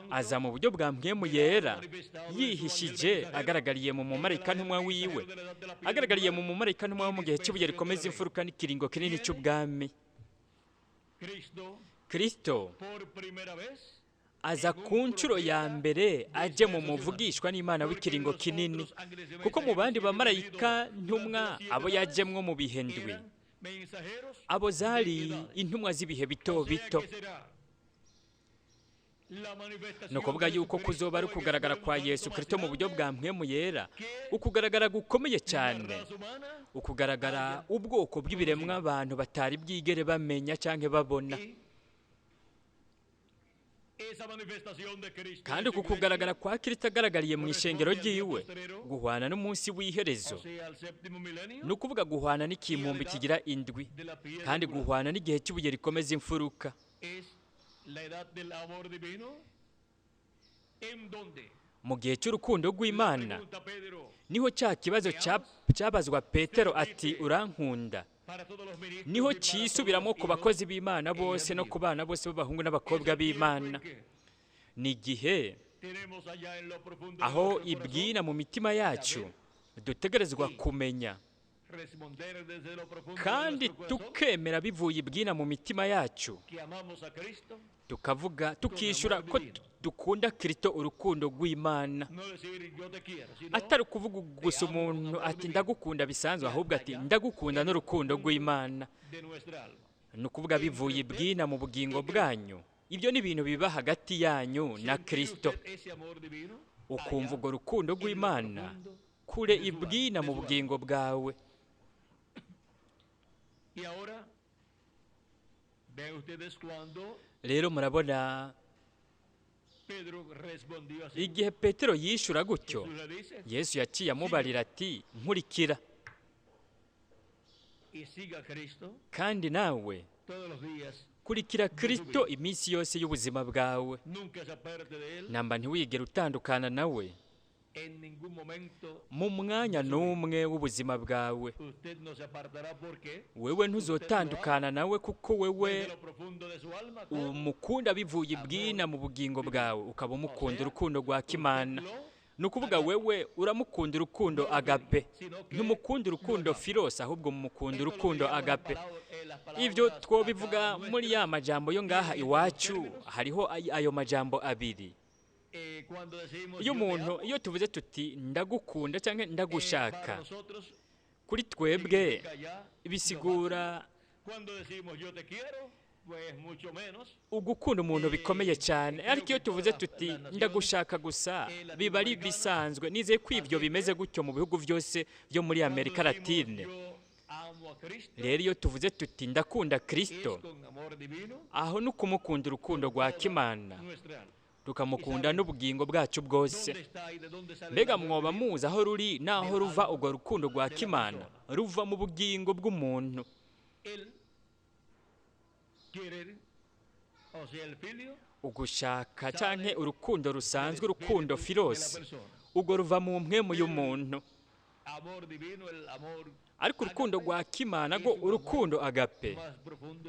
Aza mu buryo bwa mpwemu yera, yihishije, agaragariye mu mumarayika ntumwa wiwe, agaragariye mu mumarayika ntumwa wo mu gihe cy'ibuye rikomeza imfuruka n'ikiringo kinini cy'ubwami. Kristo aza ku nshuro ya mbere aje mu muvugishwa n'Imana w'ikiringo kinini, kuko mu bandi bamarayika ntumwa abo yajemwo mu bihe ndwi, abo zari intumwa z'ibihe bito bito. Ni ukuvuga yuko kuzoba ari ukugaragara kwa Yesu Kristo mu buryo bwa mpwemu yera, ukugaragara gukomeye cyane, ukugaragara ubwoko bw'ibiremwa abantu batari bwigere bamenya cyangwa babona. Kandi uku kugaragara kwa Kristo agaragariye mu ishengero ryiwe guhwana n'umunsi w'iherezo, ni ukuvuga guhwana n'ikimpumbi kigira indwi, kandi guhwana n'igihe cy'ibuye rikomeza imfuruka. Mu gihe cy'urukundo rw'Imana niho cya kibazo cyabazwa Petero ati urankunda, niho cyisubiramo ku bakozi b'Imana bose no ku bana bose b'abahungu n'abakobwa b'Imana. Ni igihe aho ibwina mu mitima yacu dutegerezwa kumenya kandi tukemera bivuye ibwina mu mitima yacu, tukavuga tukishyura ko Dukunda Kristo urukundo rw'Imana, atari ukuvuga gusa umuntu ati ndagukunda bisanzwe, ahubwo ati ndagukunda n'urukundo rw'Imana, ni ukuvuga bivuye ibwina mu bugingo bwanyu. Ibyo ni ibintu biba hagati yanyu na Kristo, ukumva urwo rukundo rw'Imana kure ibwina mu bugingo bwawe. Rero murabona igihe Petero yishura gutyo, Yesu yaciye amubarira ati nkurikira, kandi nawe kurikira Kristo iminsi yose y'ubuzima bwawe, namba ntiwigere utandukana nawe mu mwanya n'umwe w'ubuzima bwawe. Wewe ntuzotandukana nawe, kuko wewe umukunda bivuye ibwina mu bugingo bwawe, ukaba umukunda urukundo rwa Kimana. Ni ukuvuga wewe uramukunda urukundo agape, ntumukunda urukundo filos, ahubwo mumukunda urukundo agape. Ibyo twobivuga muri ya majambo yo ngaha iwacu, hariho ayo majambo abiri. Iyo umuntu, iyo tuvuze tuti ndagukunda cyangwa ndagushaka, kuri twebwe bisigura ugukunda umuntu bikomeye cyane. Ariko iyo tuvuze tuti ndagushaka gusa, biba ari bisanzwe. Nizeye ko ibyo bimeze gutyo mu bihugu byose byo muri Amerika Latine. Rero iyo tuvuze tuti ndakunda Kristo, aho ni ukumukunda urukundo rwa Kimana, tukamukunda n'ubugingo bwacu bwose. Mbega mwoba muzi aho ruri n'aho ruva urwo rukundo rwa Kimana? Ruva mu bugingo bw'umuntu. Ugushaka canke urukundo rusanzwe, urukundo filos, urwo ruva mu mpwemu y'umuntu. Ariko urukundo rwa Kimana rwo, urukundo agape,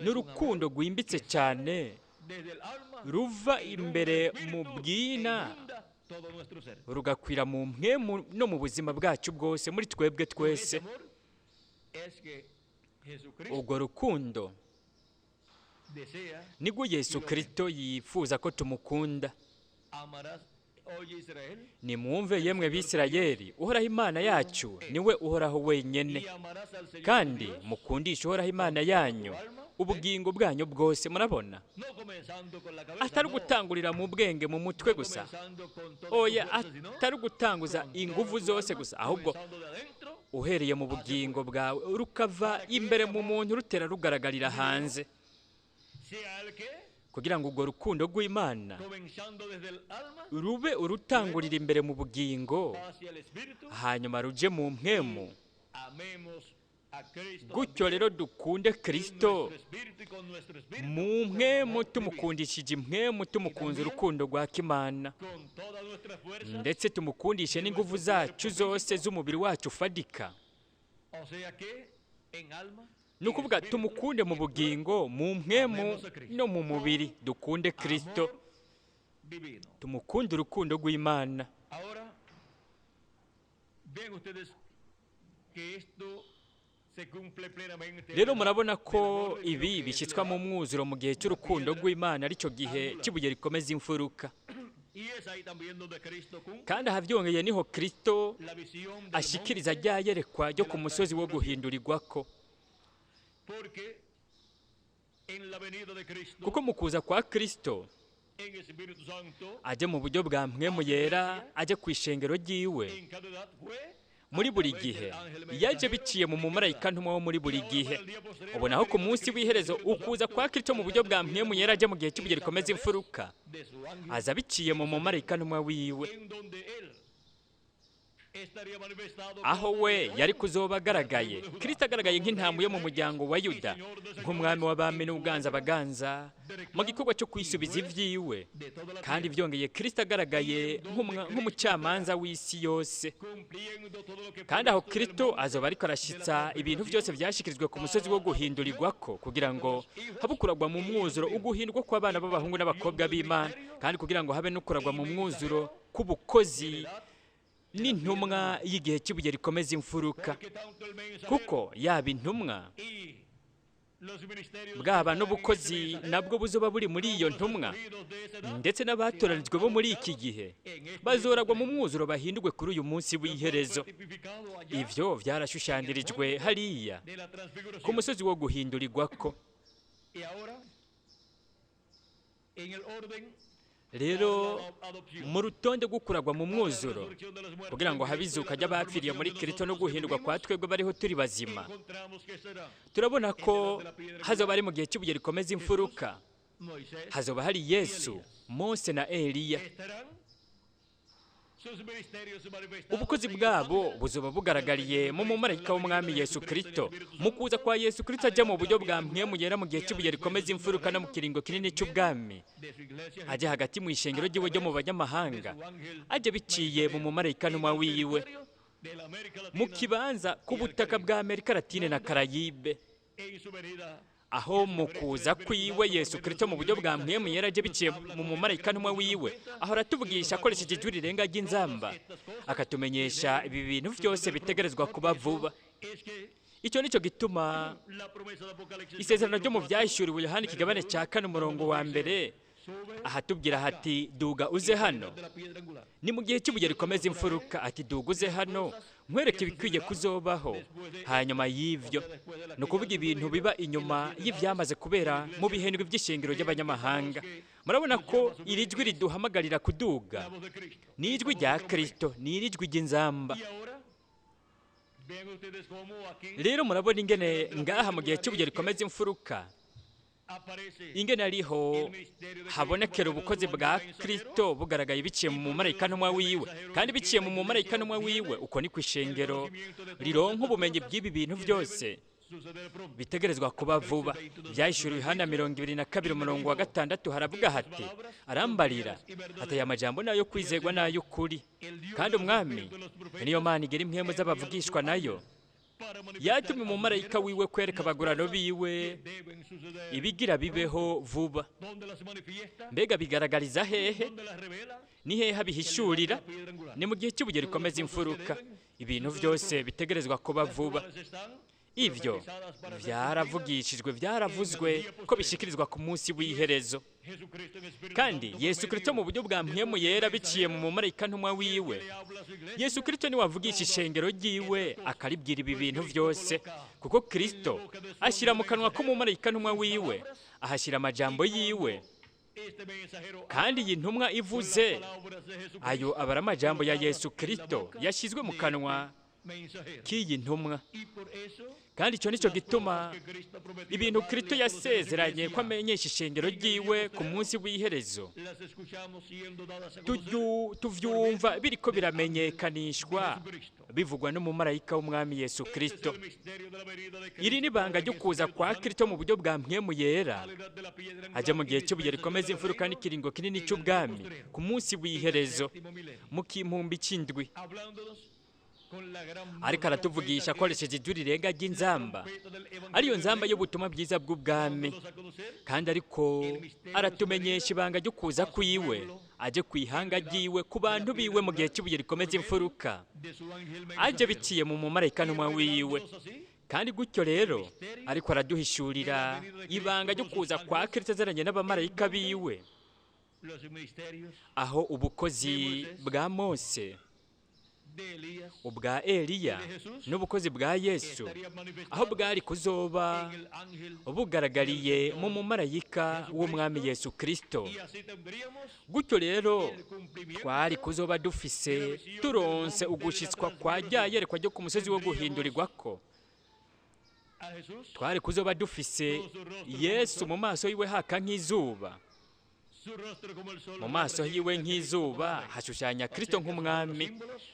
ni urukundo rwimbitse cyane, ruva imbere mu bwina rugakwira mu mpwemu no mu buzima bwacu bwose, muri twebwe twese. Urwo rukundo nirwo Yesu Kristo yifuza ko tumukunda. Nimwumve yemwe Bisirayeli, Uhoraho Imana yacu niwe Uhoraho wenyene, kandi mukundishe Uhoraho Imana yanyu ubugingo bwanyu bwose. Murabona, atari ugutangurira mu bwenge mu mutwe gusa, oya, atari ugutanguza ingufu zose gusa, ahubwo uhereye mu bugingo bwawe rukava imbere mu muntu rutera rugaragarira hanze, kugira ngo urwo rukundo rw'Imana rube urutangurira imbere mu bugingo, hanyuma ruje mu mpwemu. Gutyo rero dukunde Kristo mu mpwemu, tumukundishije impwemu, tumukunze urukundo rwa Kimana, ndetse tumukundishe n'ingufu zacu zose z'umubiri wacu ufadika. Ni ukuvuga tumukunde mu bugingo, mu mpwemu no mu mubiri. Dukunde Kristo, tumukunde urukundo rw'Imana. Rero murabona ko ibi bishyitswa mu mwuzuro mu gihe cy'urukundo rw'Imana, aricyo gihe cy'ibuye rikomeza imfuruka. Kandi aha byongeye niho Kristo ashikiriza rya yerekwa ryo ku musozi wo guhindurirwako. Kuko mu kuza kwa Kristo ajye mu buryo bwa mpwemu yera, ajye ku ishengero ryiwe muri buri gihe, yaje biciye mu mumarayika ntumwa wo muri buri gihe. Ubona aho ku munsi w'iherezo ukuza kwa Kristo mu buryo bwa mpwemu yera ajye mu gihe cy'ibuye rikomeza imfuruka, aza biciye mu mumarayika ntumwa wiwe, aho we yari kuzoba agaragaye. Kristo agaragaye nk'intambwe yo mu muryango wa Yuda, nk'umwami w'abami n'uganza abaganza, mu gikorwa cyo kwisubiza ibyiwe. Kandi byongeye Kristo agaragaye nk'umucamanza w'isi yose. Kandi aho Kristo azoba ariko arashyitsa ibintu byose byashyikirijwe ku musozi wo guhindurirwako, kugira ngo habe ukuragwa mu mwuzuro uguhindurwa kw'abana b'abahungu n'abakobwa b'Imana, kandi kugira ngo habe n'ukuragwa mu mwuzuro k'ubukozi n'intumwa y'igihe cy'ibuye rikomeza imfuruka. Kuko yaba intumwa Bwaba n'ubukozi nabwo buzoba buri muri iyo ntumwa, ndetse n'abatoranijwe bo muri iki gihe bazoragwa mu mwuzuro bahindurwe kuri uyu munsi w'iherezo. Ivyo vyarashushanyirijwe hariya ku musozi wo guhindurirwako. Rero mu rutonde rwo kuragwa mu mwuzuro kugira ngo habe izuka ry'abapfiriye muri Kristo no guhindurwa kwa twebwe bariho turi bazima, turabona ko hazoba ari mu gihe cy'ibuye rikomeza imfuruka. Hazoba hari Yesu, Mose na Eliya. Ubukozi bwabo buzoba bugaragariye mu mumarayika w'umwami Yesu Kristo, mu kuza kwa Yesu Kristo ajya mu buryo bwa mpwemu yera mu gihe cy'ibuye rikomeza imfuruka no mu kiringo kinini cy'ubwami, ajya hagati mu ishengero ry'iwe ryo mu banyamahanga, ajya biciye mu mumarayika ntumwa wiwe mu kibanza ku butaka bwa Amerika Latine na Karayibe, aho mu kuza kwiwe Yesu Kristo mu buryo bwa mpwemu yera aje biciye mu mumarayika ntumwa wiwe, aho aratuvugisha akoresheje ijwi rirenga ry'inzamba, akatumenyesha ibi bintu byose bitegerezwa kuba vuba. Icyo nicyo gituma isezerano ryo mu Byahishuriwe Yohana ikigabane cya 4 umurongo wa 1 ahatubwira hati duga uze hano. Ni mu gihe cy'ibuye rikomeza imfuruka, ati duga uze hano nkwereke ibikwiye kuzobaho hanyuma y'ivyo, ni ukuvuga ibintu biba inyuma y'ivyamaze kubera mu bihendwe by'ishengero ry'abanyamahanga. Murabona ko iri jwi riduhamagarira kuduga ni ijwi rya Kristo, ni iri jwi ry'inzamba. Rero murabona ingene ngaha mu gihe cy'ibuye rikomeza imfuruka ingene ariho habonekera ubukozi bwa Kristo bugaragaye biciye mu mumarayika ntumwa wiwe, kandi biciye mu mumarayika ntumwa wiwe. Uko ni kwishengero rironka ubumenyi bw'ibi bintu byose bitegerezwa kuba vuba. Byahishuriwe Yohana 22 umurongo wa 6 haravuga hati arambarira ati aya majambo nayo kwizegwa nayo kuri, kandi umwami niyo Mana igera impwemu z'abavugishwa nayo yatumye umumarayika wiwe kwereka abagurano biwe ibigira bibeho vuba. Mbega bigaragariza hehe? Ni hehe abihishurira? Ni mu gihe cy'ibuye rikomeza imfuruka. Ibintu byose bitegerezwa kuba vuba. Ivyo vyaravugishijwe, vyaravuzwe ko bishikirizwa ku munsi w'iherezo. Kandi Yesu Kristo mu buryo bwa mpwemu yera biciye mu mumarayika ntumwa wiwe, Yesu Kristo ni wavugisha ishengero ryiwe akaribwira ibi bintu byose, kuko Kristo ashyira mu kanwa k'umumarayika ntumwa wiwe, ahashyira amajambo yiwe. Kandi iyi ntumwa ivuze ayo abara amajambo ya Yesu Kristo yashyizwe mu kanwa k'iyi ntumwa. Kandi icyo nicyo gituma ibintu Kristo yasezeranye ko amenyesha ishengero ryiwe ku munsi w'iherezo tuvyumva biriko biramenyekanishwa bivugwa n'umumarayika w'umwami Yesu Kristo. Iri ni ibanga ryo kuza kwa Kristo mu buryo bwa mpwemu yera, ajya mu gihe cy'ibuye rikomeza imfuruka n'ikiringo kinini cy'ubwami ku munsi w'iherezo mu kimpumbi cy'indwi. Ariko aratuvugisha akoresheje ijwi rirenga ry'inzamba, ariyo nzamba y'ubutumwa bwiza bw'ubwami. Kandi ariko aratumenyesha ibanga ryo kuza kwiwe, aje ku ihanga ryiwe, ku bantu biwe mu gihe cy'ibuye rikomeza imfuruka, aje biciye mu mumarayika ntumwa wiwe. Kandi gutyo rero ariko araduhishurira ibanga ryo kuza kwa Kristo azananye n'abamarayika biwe, aho ubukozi bwa Mose, ubwa Eliya n'ubukozi bwa Yesu aho bwari kuzoba bugaragariye mu mumarayika w'umwami Yesu Kristo. Gutyo rero twari kuzoba dufise turonse ugushitswa kwa rya yerekwa ryo ku musozi wo guhindurirwako. Twari kuzoba dufise Yesu mu maso yiwe haka nk'izuba, mu maso yiwe nk'izuba hashushanya Kristo nk'umwami.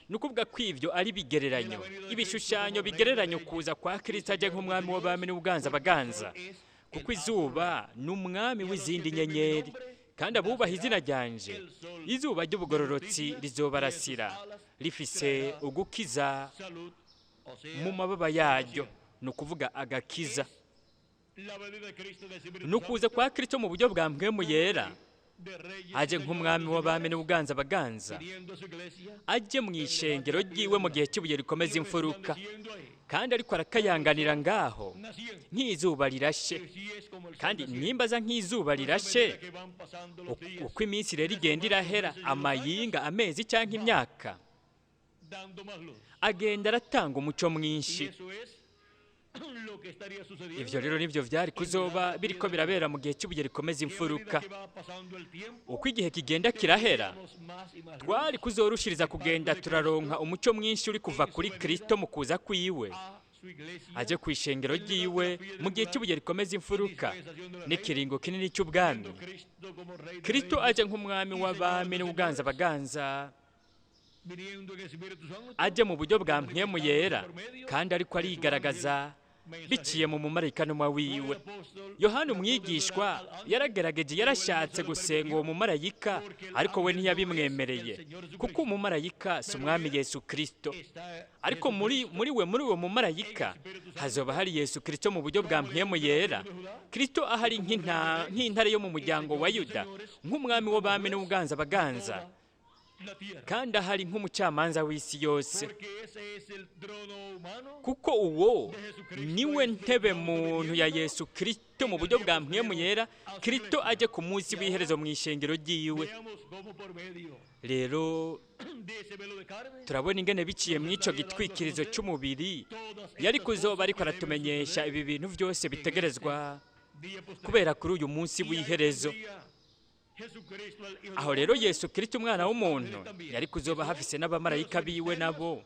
Ni ukuvuga ko ivyo ari bigereranyo, ibishushanyo bigereranya kuza kwa Kristo aje nk'umwami w'abami n'ubuganza baganza, kuko izuba ni umwami w'izindi nyenyeri. Kandi abubaha izina ryanje, izuba ry'ubugororotsi rizobarasira rifise ugukiza mu mababa yaryo, ni ukuvuga agakiza. Ni ukuza kwa Kristo mu buryo bwa mpwemu yera Aje nk'umwami w'abami n'ubuganza baganza, aje mu ishengero ryiwe mu gihe cy'ibuye rikomeza imfuruka, kandi ariko arakayanganira ngaho nk'izuba rirashe. Kandi nimba aza nk'izuba rirashe, uko iminsi rero igenda irahera, amayinga, amezi cyangwa imyaka, agenda aratanga umuco mwinshi. Ivyo rero nivyo vyari kuzoba biriko birabera mu gihe cy'ibuye rikomeza imfuruka. Uko igihe kigenda kirahera, twari kuzorushiriza kugenda turaronka umuco mwinshi uri kuva kuri Kristo mu kuza kwiwe, aje ku ishengero ryiwe mu gihe cy'ibuye rikomeza imfuruka n'ikiringo kinini cy'ubwami. Kristo aje nk'umwami w'abami n'ubuganza baganza, aje mu buryo bwa mpwemu yera, kandi ariko arigaragaza biciye mu mumarayika ntumwa wiwe. Yohana umwigishwa yaragerageje, yarashatse gusenga uwo mumarayika, ariko we ntiyabimwemereye, kuko umumarayika si umwami Yesu Kristo. Ariko muri we, muri uwo mumarayika hazoba hari Yesu Kristo mu buryo bwa mpwemu yera. Kristo ahari nk'intare yo mu muryango wa Yuda, nk'umwami w'abami n'ubuganza baganza, kandi ahari nk'umucamanza w'isi yose, kuko uwo niwe ntebe muntu ya Yesu Kristo mu buryo bwa mpwemu yera. Kristo aje ku munsi w'iherezo mu ishengero ryiwe. Rero turabona ingene biciye mu ico gitwikirizo cy'umubiri yari kuzoba ariko aratumenyesha ibi bintu byose bitegerezwa kubera kuri uyu munsi w'iherezo. Aho rero Yesu Kristo umwana w'umuntu yari kuzoba hafise n'abamarayika biwe nabo,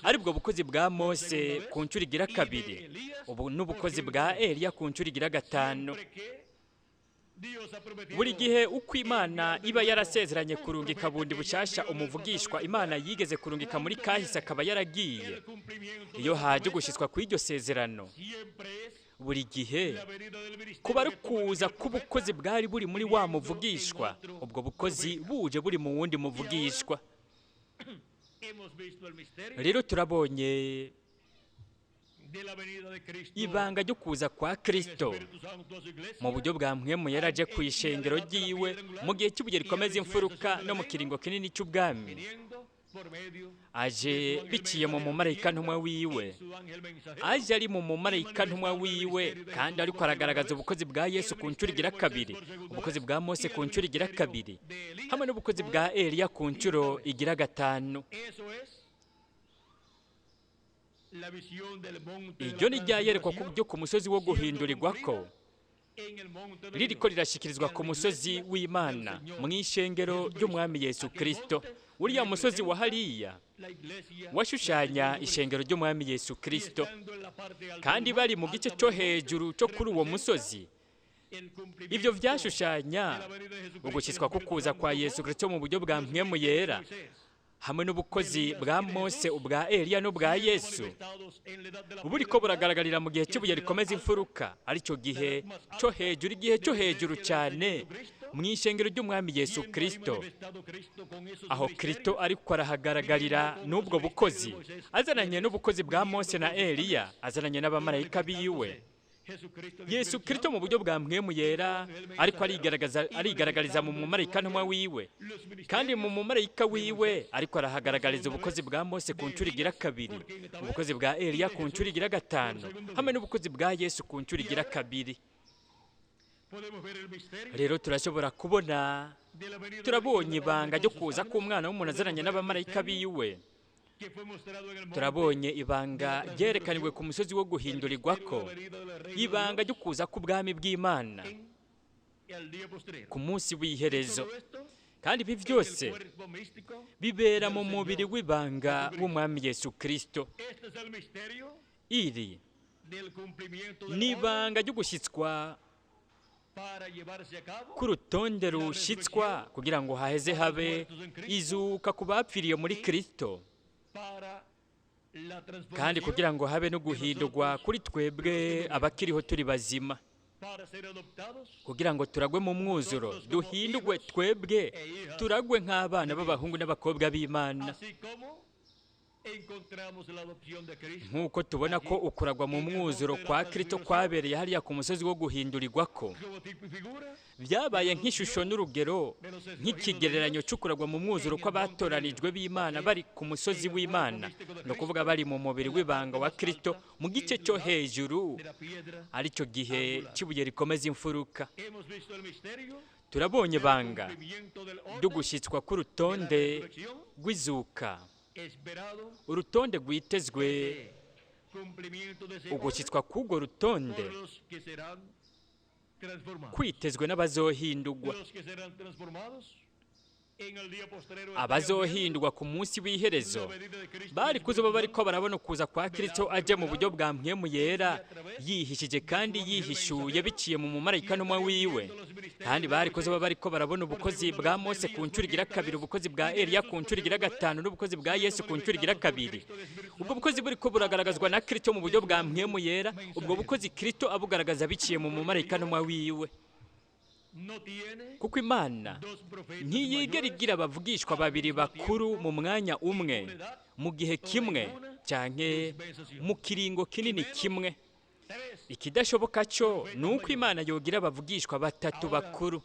aribwo bukozi bwa Mose ku nshuro igira kabiri, ubu n'ubukozi bwa Eliya ku nshuro igira gatanu. Buri gihe uko Imana iba yarasezeranye kurungika bundi bushasha umuvugishwa Imana yigeze kurungika muri kahise akaba yaragiye, iyo haje gushyitswa ku iryo sezerano, buri gihe kuba ari kuza k'ubukozi bwari buri muri wa muvugishwa, ubwo bukozi buje buri mu wundi muvugishwa. Rero turabonye ibanga ryo kuza kwa Kristo mu buryo bwa mpwemu yera aje ku ishengero ryiwe mu gihe cy'ibuye rikomeza imfuruka no mu kiringo kinini cy'ubwami, aje biciye mu mumarayika ntumwa wiwe, aje ari mu mumarayika ntumwa wiwe, kandi ariko aragaragaza ubukozi bwa Yesu ku nshuro igira kabiri, ubukozi bwa Mose ku nshuro igira kabiri, hamwe n'ubukozi bwa Eliya ku nshuro igira gatanu. Iryo ni ryayerekwa byo ku musozi wo guhindurirwako, ririko rirashikirizwa ku musozi w'Imana mu ishengero ry'umwami Yesu Kristo. Uriya musozi wa hariya washushanya ishengero ry'umwami Yesu Kristo, kandi bari mu gice cyo hejuru cyo kuri uwo musozi. Ibyo vyashushanya ugushyitswa kukuza kwa Yesu Kristo mu buryo bwa mpwemu yera, hamwe n'ubukozi bwa Mose, ubwa Eliya n'ubwa Yesu, buriko buragaragarira mu gihe cy'ibuye rikomeza imfuruka, aricyo gihe cyo hejuru, igihe cyo hejuru cyane mu ishengero ry'umwami Yesu Kristo, aho Kristo ariko arahagaragarira n'ubwo bukozi, azananye n'ubukozi bwa Mose na Eliya, azananye n'abamarayika biwe. Yesu Kristo mu buryo bwa mpwemu yera ariko arigaragariza mu mumarayika ntumwa wiwe, kandi mu mumarayika wiwe ariko arahagaragariza ubukozi bwa Mose ku nshuro igira kabiri, ubukozi bwa Eliya ku nshuro igira gatanu, hamwe n'ubukozi bwa Yesu ku nshuro igira kabiri. Rero turashobora kubona, turabonye ibanga ryo kuza k'umwana w'umuntu azananye n'abamarayika biwe. Turabonye ibanga ryerekaniwe ku musozi wo guhindurirwako, ibanga ryo kuza k'ubwami bw'Imana ku munsi w'iherezo. Kandi ibi byose bibera mu mubiri w'ibanga w'umwami Yesu Kristo. Iri ni ibanga ryo gushyitswa k'urutonde rushyitswa kugira ngo haheze habe izuka ku bapfiriye muri Kristo, kandi kugira ngo habe no guhindurwa kuri twebwe abakiriho turi bazima, kugira ngo turagwe mu mwuzuro, duhindurwe twebwe turagwe nk'abana b'abahungu n'abakobwa b'Imana. Nk'uko tubona ko ukuragwa mu mwuzuro kwa Kristo kwabereye hariya ku musozi wo guhindurirwako, byabaye nk'ishusho n'urugero, nk'ikigereranyo cy'ukuragwa mu mwuzuro kw'abatoranijwe b'Imana bari ku musozi w'Imana, ni ukuvuga bari mu mubiri w'ibanga wa Kristo mu gice cyo hejuru, aricyo gihe cy'ibuye rikomeza imfuruka. Turabonye ibanga ryo gushyitswa k'urutonde rw'izuka, urutonde rwitezwe. Ugushyitswa k'urwo rutonde kwitezwe n'abazohindurwa, abazohindurwa ku munsi w'iherezo bari kuzoba bariko barabona ukuza kwa Kristo aje mu buryo bwa mpwemu yera, yihishije kandi yihishuye biciye mu mumarayika ntumwa wiwe. Kandi bari kuzoba bariko barabona ubukozi bwa Mose ku nshuro igira kabiri, ubukozi bwa Eliya ku nshuro igira gatanu, n'ubukozi bwa Yesu ku nshuro igira kabiri. Ubwo bukozi buriko buragaragazwa na Kristo mu buryo bwa mpwemu yera, ubwo bukozi Kristo abugaragaza biciye mu mumarayika ntumwa wiwe. Kuko Imana ntiyigera igira abavugishwa babiri bakuru mu mwanya umwe, mu gihe kimwe, canke mu kiringo kinini kimwe. Ikidashoboka cyo ni uko Imana yogira abavugishwa batatu bakuru.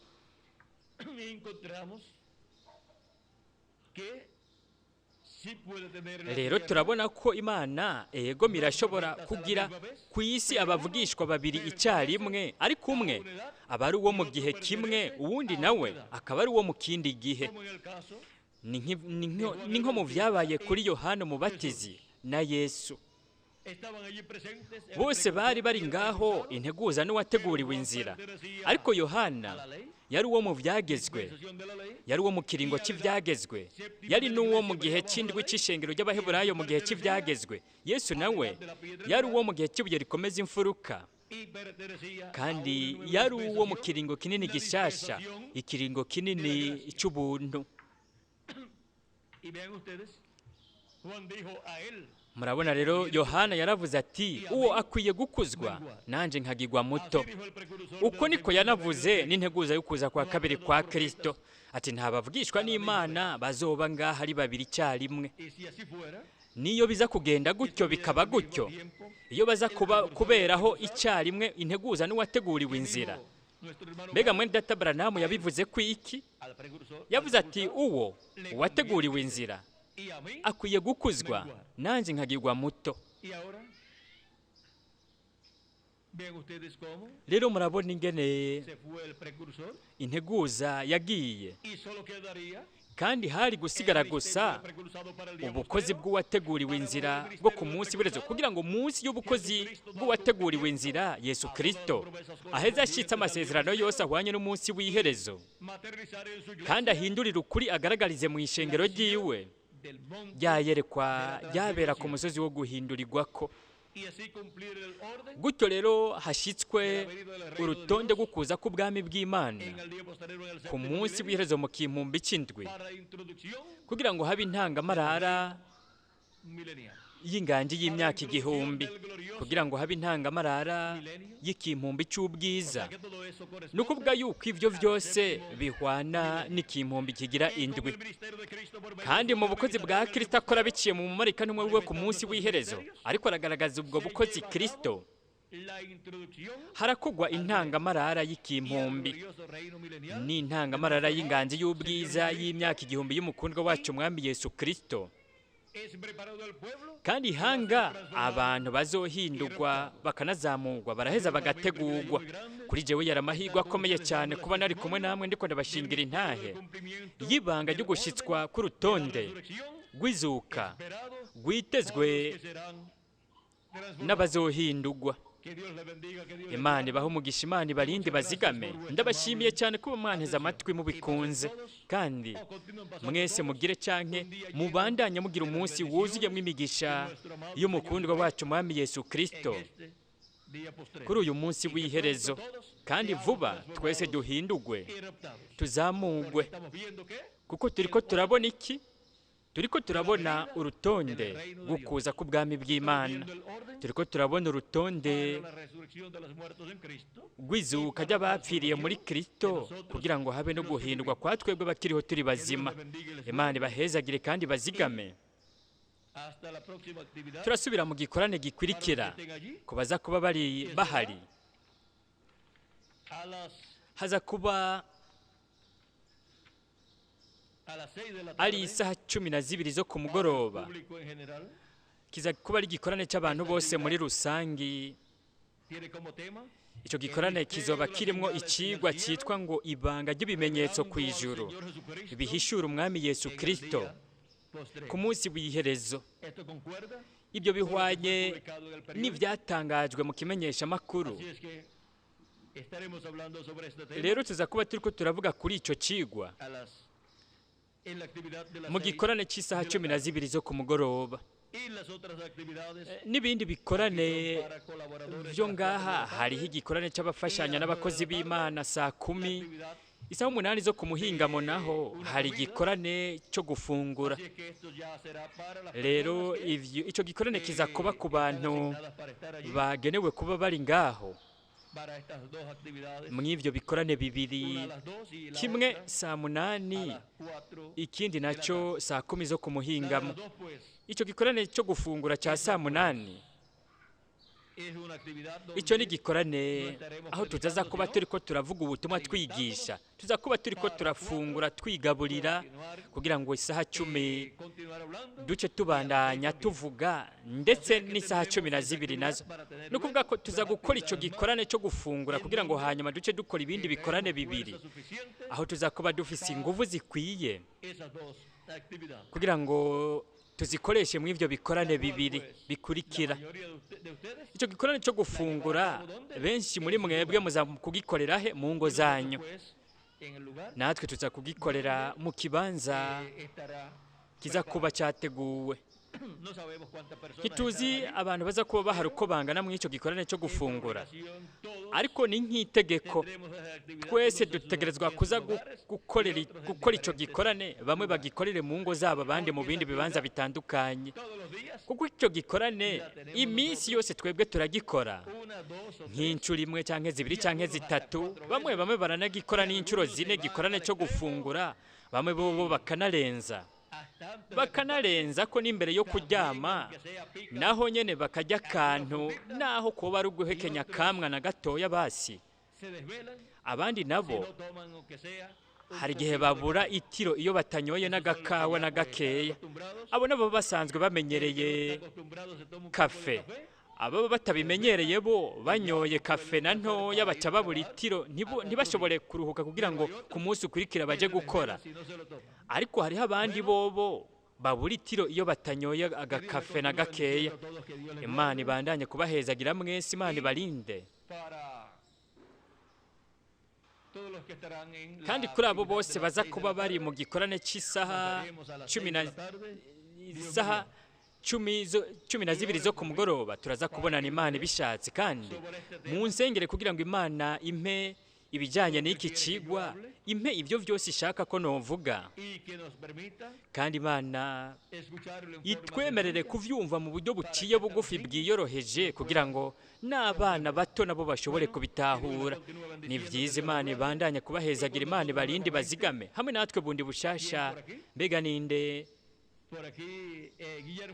Rero turabona ko Imana ego mirashobora kugira ku isi abavugishwa babiri icyarimwe, ariko umwe aba ari uwo mu gihe kimwe, uwundi nawe akaba ari uwo mu kindi gihe. Ni nko mu byabaye kuri Yohana Umubatizi na Yesu. Bose bari bari ngaho, integuza n'uwateguriwe inzira, ariko Yohana yari uwo mu byagezwe, yari uwo mu kiringo cy'ibyagezwe, yari n'uwo mu gihe cy'indwi cy'ishengero ry'Abaheburayo mu gihe cy'ibyagezwe. Yesu nawe yari uwo mu gihe cy'ibuye rikomeza imfuruka, kandi yari uwo mu kiringo kinini gishasha, ikiringo kinini cy'ubuntu. Murabona rero Yohana yaravuze ati uwo akwiye gukuzwa nanje nkagigwa muto. Uko niko yanavuze n'integuza y'ukuza kwa kabiri kwa Kristo, ati ntabavugishwa n'Imana bazoba ngaha ari babiri icyarimwe. Niyo biza kugenda gutyo bikaba gutyo, iyo baza kuba kuberaho icyarimwe integuza n'uwateguriwe inzira. Mbega mwene data Branham yabivuze ku iki? Yavuze ati uwo uwateguriwe inzira akwiye gukuzwa nanjye nkagirwa muto. Rero murabona ingene integuza yagiye, kandi hari gusigara gusa ubukozi bw'uwateguriwe inzira bwo ku munsi w'iherezo, kugira ngo munsi y'ubukozi bw'uwateguriwe inzira Yesu Kristo aheze ashitse amasezerano yose ahwanye n'umunsi w'iherezo, kandi ahindurire ukuri agaragarize mu ishengero ryiwe ryayerekwa ryabera ku musozi wo guhindurirwako. Gutyo rero hashyitswe urutonde rw'ukuza k'ubwami bw'Imana ku munsi w'iherezo mu kimpumbi cy'indwi, kugira ngo habe intangamarara y'inganji y'imyaka igihumbi, kugira ngo habe intangamarara y'ikimpumbi cy'ubwiza. Ni ukuvuga yuko ibyo byose bihwana n'ikimpumbi kigira indwi. Kandi mu bukozi bwa Kristo akora biciye mu mumarayika ntumwa wiwe ku munsi w'iherezo, ariko aragaragaza ubwo bukozi Kristo, harakugwa intangamarara y'ikimpumbi n'intangamarara y'inganji y'ubwiza y'imyaka igihumbi y'umukundwa wacu Umwami Yesu Kristo. Kandi ihanga abantu bazohindurwa bakanazamurwa baraheza bagategurwa. Kuri jewe yari amahirwe akomeye cyane kuba nari kumwe namwe ndiko ndabashingira intahe y'ibanga ryo gushyitswa k'urutonde rw'izuka rwitezwe n'abazohindurwa. Imana ibahe umugisha, Imana ibarinde bazigame. Ndabashimiye cyane kuba mwanteze amatwi mubikunze, kandi mwese mugire canke mubandanye mugira umunsi wuzuyemo imigisha y'umukundwa wacu Mwami Yesu Kristo kuri uyu munsi w'iherezo. Kandi vuba twese duhindurwe tuzamugwe, kuko turiko turabona iki? Turiko turabona urutonde rw'ukuza k'ubwami bw'Imana, turiko turabona urutonde rw'izuka ry'abapfiriye muri Kristo, kugira ngo habe no guhindurwa kwa twebwe bakiriho turi bazima. Imana ibahezagire kandi bazigame. Turasubira mu gikorane gikurikira ku baza kuba bari bahari. Haza kuba ari isaha 12 zo ku mugoroba. Kiza kuba ari igikorane cy'abantu bose muri rusangi. Icyo gikorane kizoba kirimo ikigwa cyitwa ngo ibanga ry'ibimenyetso ku ijuru bihishura umwami Yesu Kristo ku munsi w'iherezo. Ibyo bihwanye n'ibyatangajwe mu kimenyeshamakuru. Rero tuza kuba turiko turavuga kuri icyo kigwa mu gikorane cy'isaha 12 zo ku mugoroba. N'ibindi bikorane byo ngaha, hariho igikorane cy'abafashanya n'abakozi b'Imana saa 10, isaha 8 zo ku muhingamo naho hari igikorane cyo gufungura. Rero icyo gikorane kiza kuba ku bantu bagenewe kuba bari ngaho mw'ibyo bikorane bibiri, kimwe saa 8, ikindi nacyo saa 10 zo ku muhingamo. Icyo gikorane cyo gufungura cya saa 8, icyo ni gikorane aho tutaza kuba turi ko turavuga ubutumwa twigisha, tuza kuba turi ko turafungura twigaburira, kugira ngo isaha 10 duce tubandanya tuvuga, ndetse n'isaha 12 nazo. Ni ukuvuga ko tuza gukora icyo gikorane cyo gufungura kugira ngo hanyuma duce dukora ibindi bikorane bibiri, aho tuza kuba dufise ingufu zikwiye kugira ngo tuzikoreshe mu ivyo bikorane bibiri bikurikira. Icyo gikorane cyo gufungura benshi muri mwebwe muza kugikorera he? Mu ngo zanyu. Natwe tuza kugikorera mu kibanza kiza kuba cyateguwe. Ntituzi abantu baza kuba bahari uko bangana mu icyo gikorane cyo gufungura, ariko ni nk'itegeko twese dutegerezwa kuza gukora icyo gikorane, bamwe bagikorere mu ngo zabo, abandi mu bindi bibanza bitandukanye, kuko icyo gikorane iminsi yose twebwe turagikora nk'inshuro imwe cyangwa zibiri cyangwa zitatu, bamwe bamwe baranagikora n'inshuro 4 gikorane cyo gufungura, bamwe bo bakanarenza ko n'imbere yo kuryama naho nyene bakajya akantu, naho kuba ari uguhekenya kamwa na gatoya basi. Abandi nabo hari igihe babura itiro iyo batanyoye n'agakawa na gakeya. Abo nabo basanzwe bamenyereye kafe, abo batabimenyereye bo banyoye kafe na ntoya baca babura itiro, ntibashobore kuruhuka kugira ngo ku munsi ukurikira baje gukora. Ariko hariho abandi bobo babura itiro iyo batanyoye agakafe na gakeya. Imana ibandanye kubahezagira mwese, Imana ibarinde. Kandi kuri abo bose baza kuba bari mu gikorane cy'isaha 12 zo ku mugoroba, turaza kubonana Imana ibishatse. Kandi mu nsengere kugira ngo Imana impe ibijyanye n'iki kigwa, impe ibyo byose ishaka ko novuga, kandi Imana itwemerere kuvyumva mu buryo buciye bugufi bwiyoroheje, kugira ngo n'abana bato nabo bashobore kubitahura. Ni byiza, Imana ibandanye kubahezagira, Imana ibarinde, bazigame hamwe natwe bundi bushasha. Mbega ninde?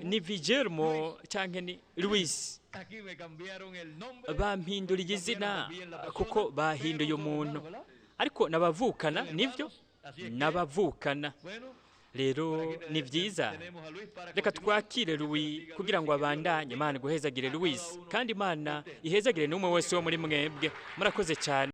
Ni Guillermo cyangwa ni Luis? Bampinduriye izina kuko bahinduye umuntu, ariko nabavukana, nibyo nabavukana. Rero ni byiza, reka twakire Louis kugira ngo abandanye. Imana iguhezagire Louis, kandi Imana ihezagire n'umwe wese wo muri mwebwe. Murakoze cyane.